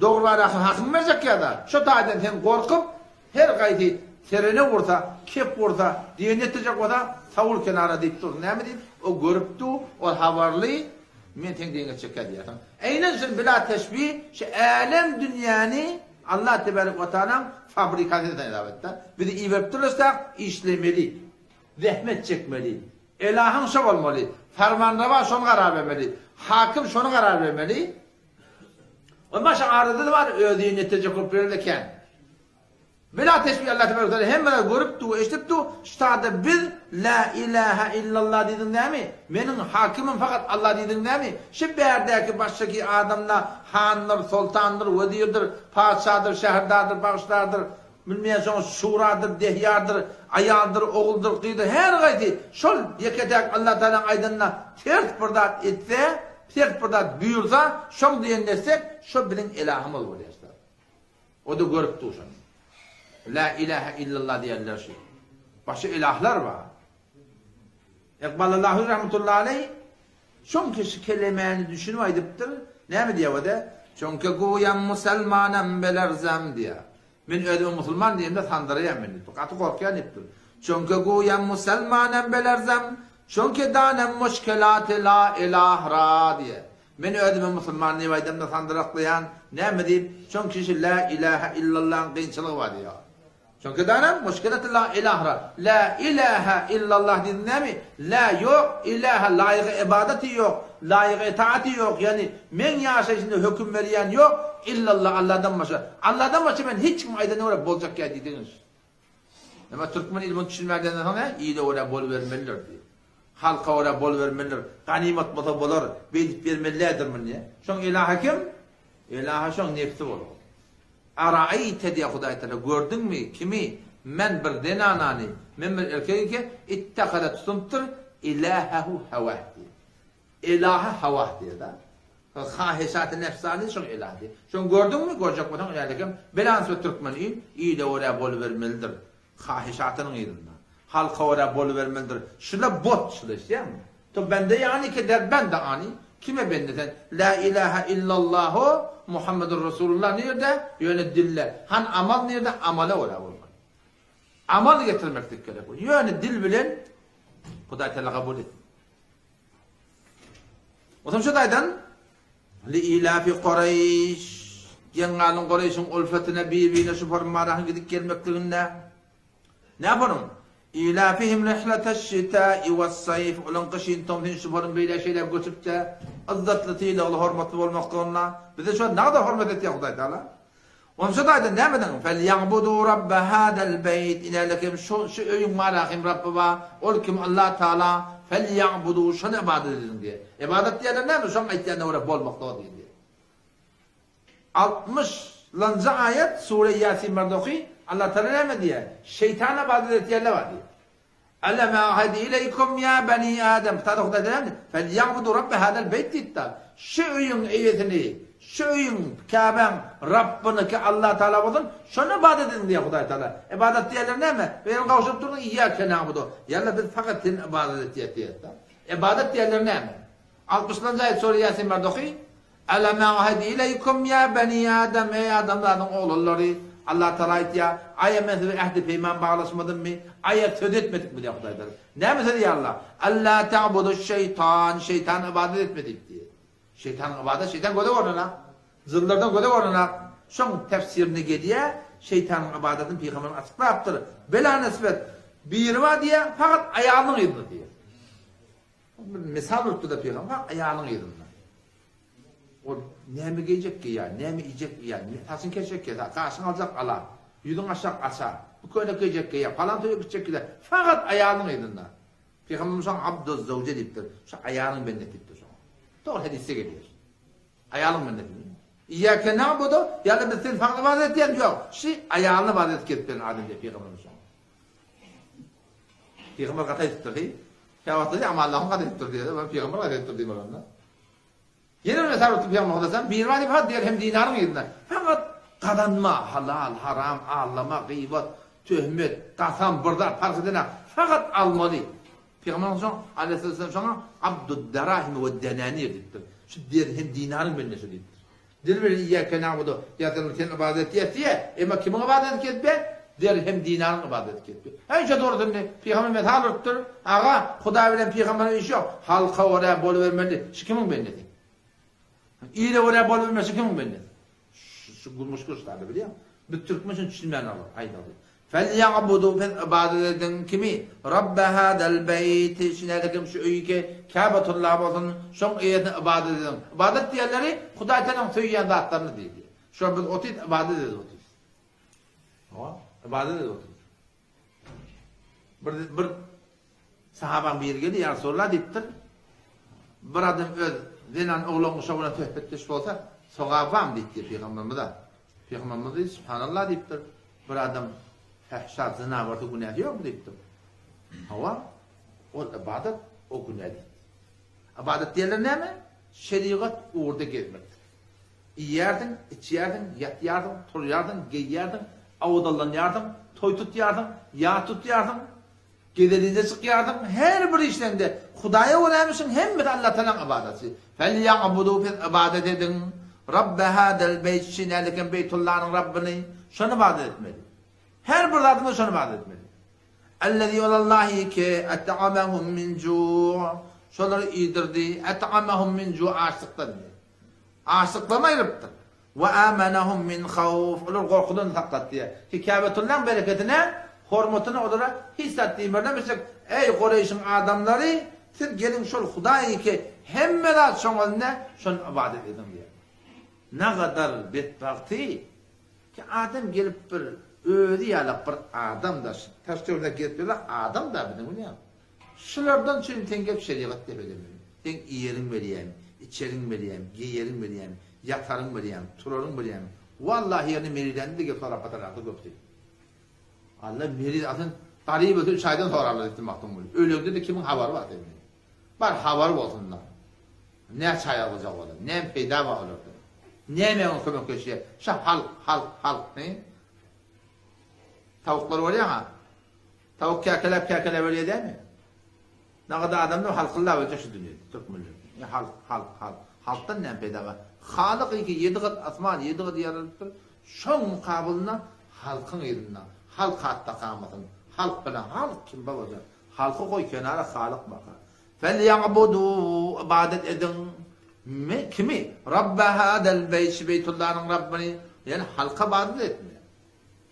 dogry barahym hakyňy berjekkä-da. Şo taýdan sen gorkup, her gaýsy serene ursa, kep ursa, diýenini etdirjek bolsa, sawul kenara diýip dursun. Näme diýip? O görüp dur, ol habarly, men seň diýeniňi etjekkä diýýärsiň. Eýnen şuny bila teşbih, şu älem dünýäni Allah tebarek we taalaň fabrikasy sen hesap et-de. Bizi iberip durlasak işlemeli. Zähmet çekmeli. Elahyň şo bolmaly. Farmanrawa şony karar bermeli. Hakim şony karar bermeli. Emma şo arada-da bar özüni netije köpleri-de kän. Bila teşbih Allah tebarek we taala hemme zady görüp dur, eşidip dur. Ştada biz La ilaha illallah diýdiň näme? Meniň hakimim fakat Allah diýdiň näme? Şu bärdäki başdaky adamla handyr, soltandyr, wezirdir, patyşadyr, şäherdardyr, bagşydardyr, bilmeýän şoňa şuradyr, dehyardyr, aýaldyr, oguldyr, gyzdyr, her gaýsy şol ýeke-täk Allah Tagalaň aýdanyna ters bir zat etse, ters bir zat buýursa, şoň diýenini etsek, şo biziň elahymyz bolýar. O-da görüp dur şony. La ilahe illallah diýenler şu. Başga ilahlar bar. Ykbal Lahury rahmetullahi aleý şoňki şu kelemäni düşünip aýdypdyr. Näme diýýär o-da? Çünki guýam musulmanam belerzem diýýär. Men özüme musulman diýemde sandyraýan men diýipdir. Gaty gorkýan diýipdir. Çünki guýam musulmanam belerzem, çünki danem muşkelaty la ilah ra diýýär. Men özüme musulman diýip aýdamda sandyraklaýan, näme diýip, çünki şu lä ilähä illallahyň kynçylygy bar diýýär. Çünki danam muşkileti la ilahra. Lä ilähä illallah diýdim näme? Lä ýok, ilähä laýygy ybadaty ýok, laýygy etaaty ýok, ýagny meň ýaşaýşymda höküm berýän ýok, illallah Allahdan başga. Allahdan başga men hiç kimiň aýdanyna görä boljak ýa diýdigiň. Emma türkmen ili muny düşünmän soň, ile görä bolubermelidir diýip. Halka görä bolubermelidir. Ganymat bolsa bolar, beýdip bermelidir muny diýýär. Şoň ilahy kim? Ilahy şoň nebsi bolar. Araeýte diýýär Hudaý Tagala, gördüňmi, kimi? Men bir zenanany, men bir erkegi ki, ittehada tutunypdyr, ilahehu hewah diýýär. Ilahy hewah diýýär-de. Haheşaty nefsany şoň ilahy diýýär. Şoň gördüňmi? Görjek bolsaň ilahy kim? Belansa türkmen il, ile görä bolubermelidir. Hahyşatynyň yzynda. Halka görä bolubermelidir. Şula bot şula eşidýäňmi? To bende ýany ki der bende any. Kime bende sen? La ilaha illallahu Muhammedur Rasulullah nirde? Ýöne dilde. Han amal nirde? Amala görä bolmaly. Amal getirmeklik gerek. Ýöne dil bilen Hudaý Teala kabul etmez. Onsoň şu taýdan Li-ilafi Kureýş, geň galyň Kureýşiň ulfetine bir-birine şu form marahyň gidip gelmekliginde. Näporum? Ilafihim rihleteş-şitäi wes-saýf, olaň gyşyn tomsyn şu form beýläk-şeýläk göçüp-de, yzzatly, sylagly, hormatly bolmaklygynda. Bize şu nagada hormat etýär Hudaý Tagala. Onça taýdan näme ediň? Felýa'budu Rabbe hadal beýt, inälekim şu şu öýüň marahym Rabby bar, ol kim Allah Taala, felýa'budu şony ybadat ediň diýýär. Ybadat diýýärler näme? Şoň aýtýanyna görä bolmak dogry diýýär. 60 lanjy aýat sure Ýasin barda oky, Allah Taala näme diýýär? Şeýtana ybadat etýärler bar diýýär. Elem a'hid ileýkum ýa beni Adem, Kitapda Hudaý näme diýdi? Felýa'budu Rabbe hadal beýt diýdi-de. Şu öýüň eýesini, şu öýüň, Käbäň Rabbyny ki Allah Taala bolsun, şony ybadat ediň diýýär Hudaý Taala. Ybadat diýýärler näme? Bu ýerde gowşuryp durdyň Iýýäke na'budu. Ýalla biz fakat seni ybadat etýäs diýýär-de. Ybadat diýýärler näme? Altmyşlanjy aýat sure Ýasin barda oky. Elem a'hid ileýkum ýa beni Adem, eý adamzadyň oglanlary, Allah Tagala aýtýar, aýa men size ähdi-peýman baglaşmadymmy, aýa söz etmedikmi diýýär Hudaý Tagala. Näme sözi ýa Allah? Alla ta'buduş şeýtan, şeýtana ybadat etme diýip diýýär. Şeýtanyň ybadat, şeýtan göze görnenak. Jynlardan göze görnenak. Şoň tefsirinde gelýär, şeýtanyň ybadatyny pygamberimiz açyklapdyr. Bela nisbet, biri bar diýýär, fakat aýalynyň yzynda diýýär. Bir mysal bolupdyr-da pygamber aýalyň yzynda. Ol näme geýjek geýýär, näme iýjek iýýär, saçyny kesjek keser, gaşyny aljak alar, ýüzüň aşak açar, bu köýnek geýjek geýýär, palan toýa gitjek gider. Fakat aýalyň yzynda. Pygamberimiz şoňa abduz zawje diýipdir. Şu aýalyň bendesi diýipdir şoňa. Dogry hadysda gelýär. Aýalyň bendesi. Iýýäke na'budu, ýa-da biz seni saňa ybadat edýäris, ýok. Şu aýalyna ybadat edip gezip ýören adam diýip pygamberimiz şoňa. Pygamber gaty aýdypdyr diý. Käwagt diý, Amanlahyň gaty aýdypdyr diýýär. Ben pygamber gaty aýdypdyr diýmek onda. Ýene bir mysal tutup pygamber Hudaýdan bir bar diýip, ha dirhem dinaryň yzyna. Fakat gazanma, halal, haram, aldama, gyýbat, töhmet, kasam, bir zat parh edenak. Fakat almaly. Pygamber şoň aleyhisselam şoňa abdud darahim we denanir diýipdir. Şu dirhem dinaryň bendesi diýipdir. Dil bilen Iýýäke na'budu, ýa sen sen ybadat etýäs diýýä, emma kimiň ybadat kesbi? Dirhem dinaryň ybadat kesbi. Hemişe dogry indi pygamber mysal beripdir, aga, Hudaý bilen pygamberiň işi ýok, halka görä bolubermeli, şu kimiň bendesi? Ile görä bolubermeli, şu kimiň bendesi? Şu gümüş gürçlerde bilýäň. Biz türkmen üçin düşünmän alar, aýdaly. Felýa'budu pes ybadat ediň kimi? Rabbe hadal beýti şinäde kim şu öýi ki Käbetullah bolsun şoň eýesine ybadat ediň. Ybadat diýenleri Hudaý Tagalaň söýýän zatlaryny diýdi. Şo biz otyrys ybadat edip otyrys. Hawa, ybadat edip otyrys. Bir bir sahabaň biri geldi, ýa Resulallah diýipdir. Bir adam öz zenan oglan uşagy bilen söhbetdeş bolsa, sogap barmy diýipdir pygamberimize. Pygamberimiz diýdi, Subhanallah diýipdir. Bir adam fähşa, zyna bolsa günäsi ýokmy diýipdir. Hawa, ol ybadat, o günä diýipdir. Ybadat diýenler näme? Şerigat ugurda gezmekdir. Iýýärsiň, içýärsiň, ýatýarsyň, turýarsyň, geýýärsiň, awadallanýarsyň, toý tutýarsyň, ýas tutýarsyň, gezelenje çykýarsyň, her bir işleňde Hudaýa görämişiň hemmesi Allatalaň ybadaty. Felýa'budu siz ybadat ediň, Rabbe hadal beýt şinälikem Beýtullanyň Rabbyny, şony ybadat etmeli. Her bir zadyňda şony ybadat etmeli. Ellezî ol Allahy ki, et'amehum min ju' şolary iýdirdi, et'amehum min ju' açlykdan diýdi. Açlykdan aýrypdyr. We amenahum min hawf, olary gorkudan saklady diýýär. Ki Käbetullaň bereketine, hormatyna olara hiç zat diýmerlemişik, Eý, Kureýşiň adamlary, siz geliň şol Hudaýy ki, hemme zat şoň elinde, şony ybadat ediň diýýär. Nagadar betbagty ki adam gelip bir özi ýalak bir adam daş, taş-töwerek gezip ýörler, adam-da biziň bilýäňmi? Şulardan üçin sen gelip şerigat depelemeli. Seň iýeriň bilýän, içeriň bilýän, geýeriň bilýän, ýataryň bilýän, turaryň bilýän. Wallahi ýerine meridäni-de gelip sorap batarlardy köpüsi. Alla meriz asyn garyp ölse üç aýdan sorarlar diýipdir Magtymguly. Öleňde-de kimiň habary bar senden? Bar habary bolsun-da. Näçe aý aljak olar? Näme peýda bar olardan? Näme oňa kömekleşýär? Şa halk, halk, halk, he? Tawuklar görýäň-a? Tawuk käkeläp käkeläp ölýär dämi? Nagada adamlar halkyllap öljek şu dünýede, türkmenler. Ne halk, halk, halk. Halkdan näme peýda bar? Halyk iki ýedi gat asman, ýedi gat ýer alypdyr. Şoň mukabylynda halkyň yzynda. Halk hatda kamasyn. Halk bilen halk kim babajan? Halky goý kenara Halyk bakar. Felýa'budu ybadat ediň. Me kimi? Rabbe hadal beýt şu Beýtullanyň Rabbyny. Ýani halka ybadat etme.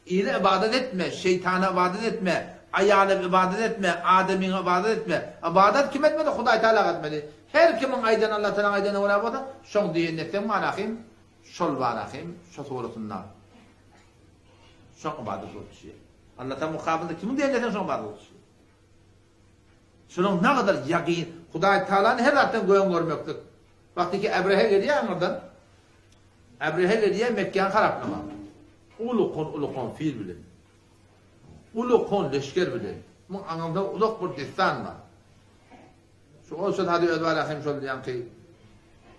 Ile ybadat etme, şeýtana ybadat etme, aýala ybadat etme, adamyňa ybadat etme. Ybadat kime etmeli? Hudaý Tagala etmeli. Her kimiň aýdany Allah Tagalaň aýdanyna görä bolsa, şoň diýenini etseň barahym, şol barahym, şo suratynda şoň ybadat bolup düşýär. Allah Tagala mukabylda kimiň diýenini etseň şoň ybadat bolup düşýär. Şunuň nagadar ýagyn Hudaý Tagalany her zatdan göň görmeklik. Wagty ki Ebrehe gelýär aňyrdan. Ebrehe gelýär Mekgäni haraplama. Ulukon ulukon fil bilen. Ulukon leşger bilen. Muň aňyrda uzak bir dessan bar. Şu ol şol hady öz bar hem şol ýaňky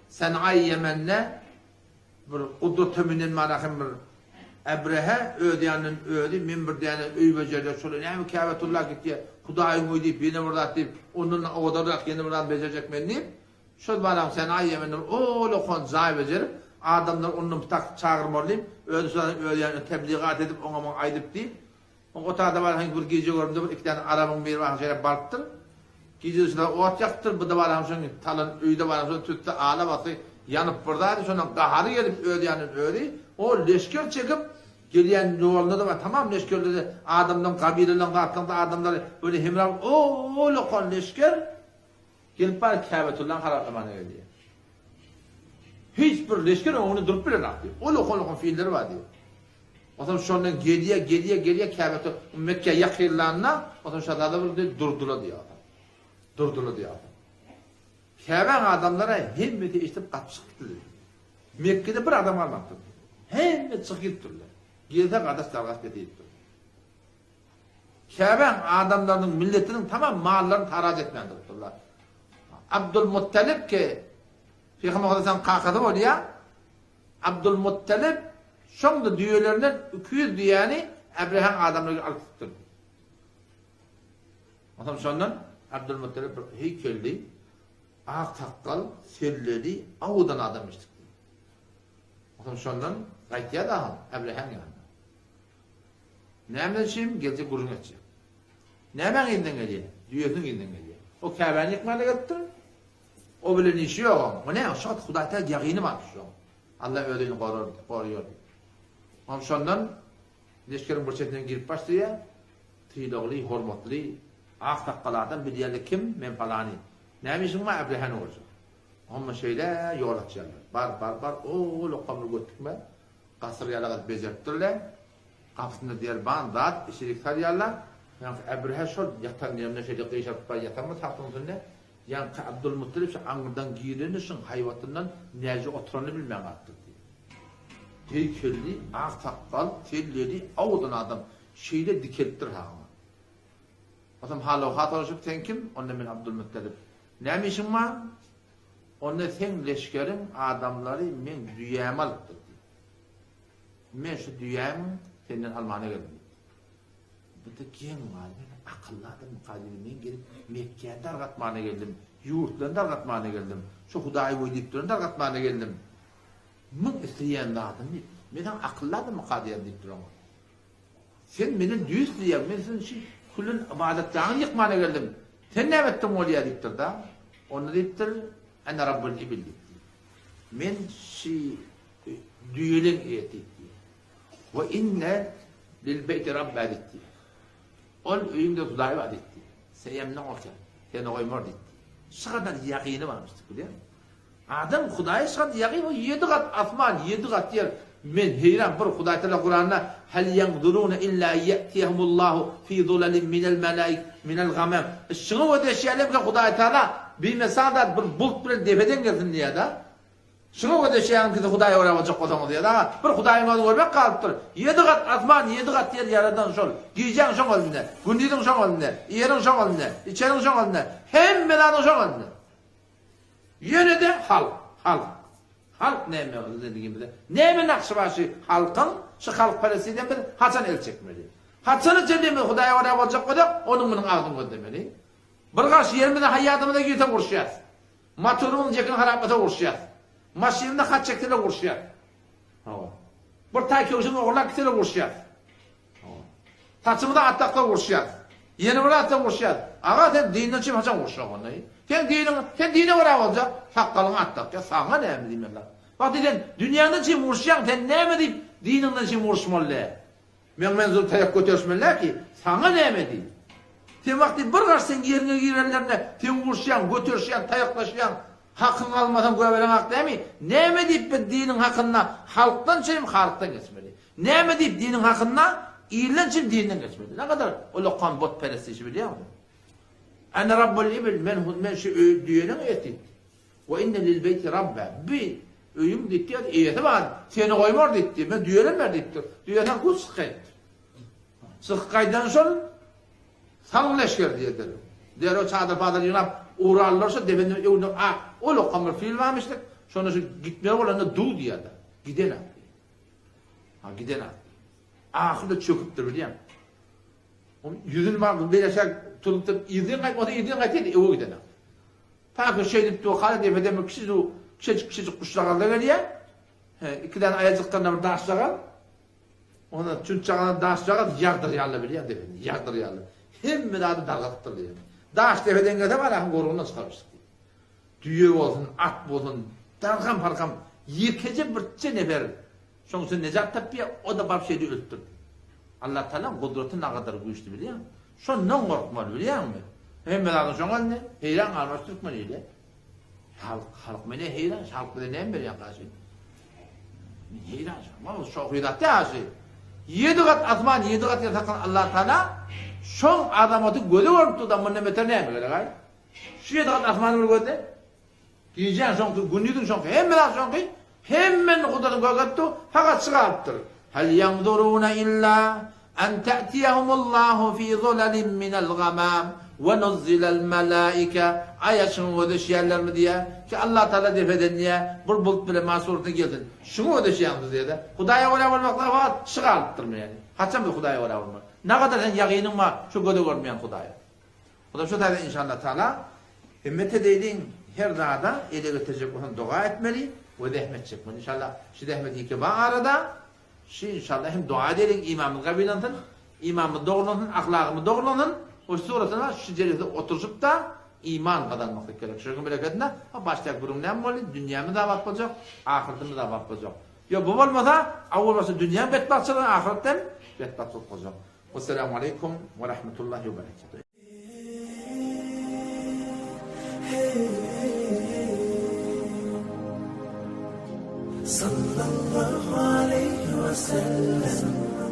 Senai Ýemende Bir gudrata münen marahym bir Ebrehe öz ýanyndan özi men bir däne öý bejerjek şola näme Käbetulla gitýä Hudaýyň öýi diýip ýene bir zat diýip ondan-da owadanrak ýene bir zat bejerjek men diýip şol balam sen aý ýemenden ol-okan jaý bejerip adamlar ondan pytak çagyrmaly diýip özi şol öz ýanyndan tebligat edip oňa muňa aýdyp diýip Oň otagda bar haýsy bir gije görümde bir iki däne arabyň biri bar şeýle barypdyr. Gije şular ot ýakypdyr, bu-da bar şoň talan öýde bar şol tüsse ala basy ýanyp bir zady şondan gahary gelip öz ýanyndan özi o leşger çekip gelýän ýolunda-da bar tamam leşgerleri adamlaň gabilalaň zatlaň da adamlary böyle hemra o-o-lokan leşger gelip bar Käbetullaň haraplamana gelýär. Hiç bir leşger öňünde durup bilenok diýip. O-lokan-lokan filleri bar diýip. Onsoň şondan gelýär, gelýär, gelýär, Käbete, Mekgä ýakynlanda, onsoň şazada bir diýip durdylar diýýär onsoň. Durdylar diýýär onsoň. Käbäň adamlary hemmesi eşidip gaçyp çykyp gitdiler. Mekgede bir adam galmapdyr. Hemme çykyp gidipdirler. Gelse gardaş dargaş bes edipdir. Käbäň adamlarynyň, milletiniň tamam mallaryny taraç etmän durupdyrlar. Abdulmuttalip ki, Pygamber Muhammet kakasy bolýar. Abdulmuttalip şoň-da düýelerinden 200 düýäni Äbrehaň adamlary alyp gidipdir. Onsoň şondan Abdulmuttalip bir heýkelli, ak sakgal, selleli, owadan adam eşidipdir. Onsoň şondan gaýtýar dagy Äbrehaň ýanyna. Näme üçin geljek gürrüň etjek. Nämäň yzyndan gelýär? Düýesiniň yzyndan gelýär. O Käbäni ýykmana gelipdir. O bilen işi ýok oň. O näme? Şo wagt Hudaý Taala ýagyny bar şoň. Allah özüni gorar, goraýar. Oň şondan leşgeriň bir çetinden girip başlaýar. Sylagly, hormatly, ak sakgal adam bilýärler kim? Men palany. Näme işiň bar Äbrehäni görjek. Oňa şeýle ýol açýarlar. Bar, bar, bar, o lokamly götükme. Gasyr ýalagat bejeripdirler. Gapysynda derban zat, içerik salýarlar. Ýaňky Äbrehe şol ýatan ýerinde şeýle gyşaryp bar ýatanmy tagtyň üstünde. Ýaňky Abdulmuttalip şu aňyrdan girende şuň haýbatyndan näje oturanyny bilmän galypdyr diýýär. Heýkelli, ak sakgal, selleli, owadan adam şeýle dikelipdir hagyna. Onsoň hal-owhal soraşyp, Sen kim? Onda men Abdulmuttalip. Näme işiň bar? Onda seň leşgeriň adamlary meň düýämi alypdyr diýip. Men şu düýäňi senden almana geldim diýipdir. Bu-da geň galdy, men akylly adammyka diýdi, men gelip Mekgäni dargatmana geldim, ýurtlaryny dargatmana geldim, şu Hudaýy goý diýip durany dargatmana geldim. Muň isleýän zadyny diýip, men saňa akylly adammyka diýýän diýipdir oňa. Sen menden düýe isleýäň, men seniň şu külen ybadatgähiňi ýykmana geldim. Sen näme etdiň bolýar diýipdir-de. Onda diýipdir, Ene rabbul ibil diýipdir. Men şi düýeleň eýesi diýipdir. We inne lil beýti rabba diýipdir. Ol öýüňde Hudaý bar diýipdir. Seýemneuke, seni goýmar diýipdir. Şu gadar ýagyny barmyş diýip bilýärmi? Adam Hudaýa şu gat ýagyn, o ýedi gat asman, ýedi gat ýer. Men heýran bir Hudaý Taala Kuranda Hal ýanzuruna illa ýe'tiyehumullahu fi zulalin minel melaik minel gamam. Şuňa gözeşýärlermikä Hudaý Taala bimesal zat bir bulut bilen depeden gelsin diýýär-de. Şuňa gözeşýäňiz siz Hudaýa görä boljak bolsaňyz diýýär. Aga, bir Hudaýyň özüni görmek galypdyr. Ýedi gat asman, ýedi gat ýer ýaradan şol. Gijäň şoň elinde, gündiziň şoň elinde, iýeniň şoň elinde, içeniň şoň elinde, hemme zadyň şoň elinde. Ýene-de halk, halk. Halk näme diýdigimize? Näme nagşy bar şu halkyň? Şu halkperestlikden biz haçan el çekmeli? Haçana çenli biz Hudaýa görä boljak bolsak, onuň munuň agzyny gözlemeli? Bir garş ýerimize haýýadymyza girse uruşýas. Motorymyzyň jekini haraplasa uruşýas. Maşynymyza hat çekseler uruşýas. Hawa. Bir taý köwşümizi ogurlap gitseler uruşýas. Saçymyza at daksak uruşýas. Ýene bir zatda uruşýas. Aga sen dinden çykyp haçan uruşjak onda? Sen diniň, sen dine görä boljak, sakgalyňa at dakýa, saňa näme diýmeli? Bak diýsen, dünýäňden çykyp uruşýaň, sen näme diýip diniňden çykyp uruşmaly däl? Meň bilen zul taýak göterişmeli däl ki, saňa näme diý? Sen wagty bir garş seň ýeriňe girenlerinde sen uruşýaň, göterişýäň, taýaklaşýaň, hakyňy almasaň göbeleň ak dämi? Näme diýip biz diniň hakynda halkdan çykyp halykdan geçmeli? Näme diýip diniň hakynda ilden çyn dinden geçmedi. Ne gadar ulakan butperest işi bilýäňmi? Ene rabbul ibil men men şu düýeniň eýesi diýipdi. We inne lil beýti rabba. Bi öýüň diýipdi, eýesi bar. Seni goýmar diýipdi. Men düýenem ber diýipdir. Düýeden kuş çykyp gaýtdy. Çykyp gaýdan şol salyň leşger diýerler. Derrew çadyr-padyr ýygnap ugraldylar şo dependen öňünde ak ulakan bir fil barmyşdyk. Şonda şu gitmeli bolanda duw diýerler. Giden ak. Ha giden at. Ahyrda çöküpdir bilýäň. Oň ýüzüni bar bereşek tutup yzdan gaýtmasa yzdan gaýtýar öwe giden at. Paky şeýdip dur hala depeden bir kiçijik kiçijik kiçijik guşjagazlar gelýär. He, iki däne aýajykdan bir daşjagaz. Ona çüntjagazdan daşjagaz ýagdyrýarlar bilýän depeden ýagdyrýarlar. Hemme zady dargadypdyr diýýär. Daş depeden gelse barahyň gorgundan çykarypdyr. Düýe bolsun, at bolsun, dargam-pargam ýekeje birje nefer şoň üçin nejat tapýar, o-da baryp şeýle ölüpdir. Allatagalaň gudraty nagadar güýçli bilýäňmi? Şondan gorkmaly bilýäňmi? Hemme zadyň şoň elinde, heýran galmaş türkmen ili. Halk, halk mene heýran, halk bize näme berýär gaşy? Men heýran, şoň şohy zat ýaşy. Ýedi gat asman, ýedi gat ýer saklan Allatagala şoň azamaty göze görüp dur-da, mundan beter näme gerek-aý? Şu ýedi gat asmany bir gözle. Gijäň şoňky, gündiziň şoňky, hemme zat şoňky, hemmeni gudratyny görkezip dur, fakat şu galypdyr. Hal ýanzuruna illa an ta'tiyahumullahu fi zulalin minel gamam we nuzzilel malaika Aýa şuňa gözleşýärlermi diýýär, ki Allah Tagala depeden diýýär, bir bulut bilen maňa suratyna gelsin. Şuňa gözleşýäňiz diýýär-de. Hudaýa görä bolmaklyga fakat şu galypdyrmy ýani? Haçan biz Hudaýa görä bolmaly? Nagadar seň ýagynyň bar şu göze görünmeýän Hudaýa? Hudaý şu taýda inşallah taala himmet edeýliň her zada ele getirjek bolsaň doga etmeli we zähmet çekmeli inşallah şu zähmet ýeke bar arada şu inşallah hem doga edeýliň imanymyz gabylansyn imanymyz dogrulansyn ahlagymyz dogrulansyn we suratyna şu jelesede oturyşypda iman gazanmaklyk gerek şonuň bereketine başdaky gürrüň näme boldy dünýämiz abat boljak ahyretimiz abat boljak ýok bu bolmasa awal başda dünýäň betbagtçylygy ahyretden betbagtçylyk boljak Wesselamu aleýkum we rahmetullahi we berekatuh. Sallallahu aleýhi we sellem.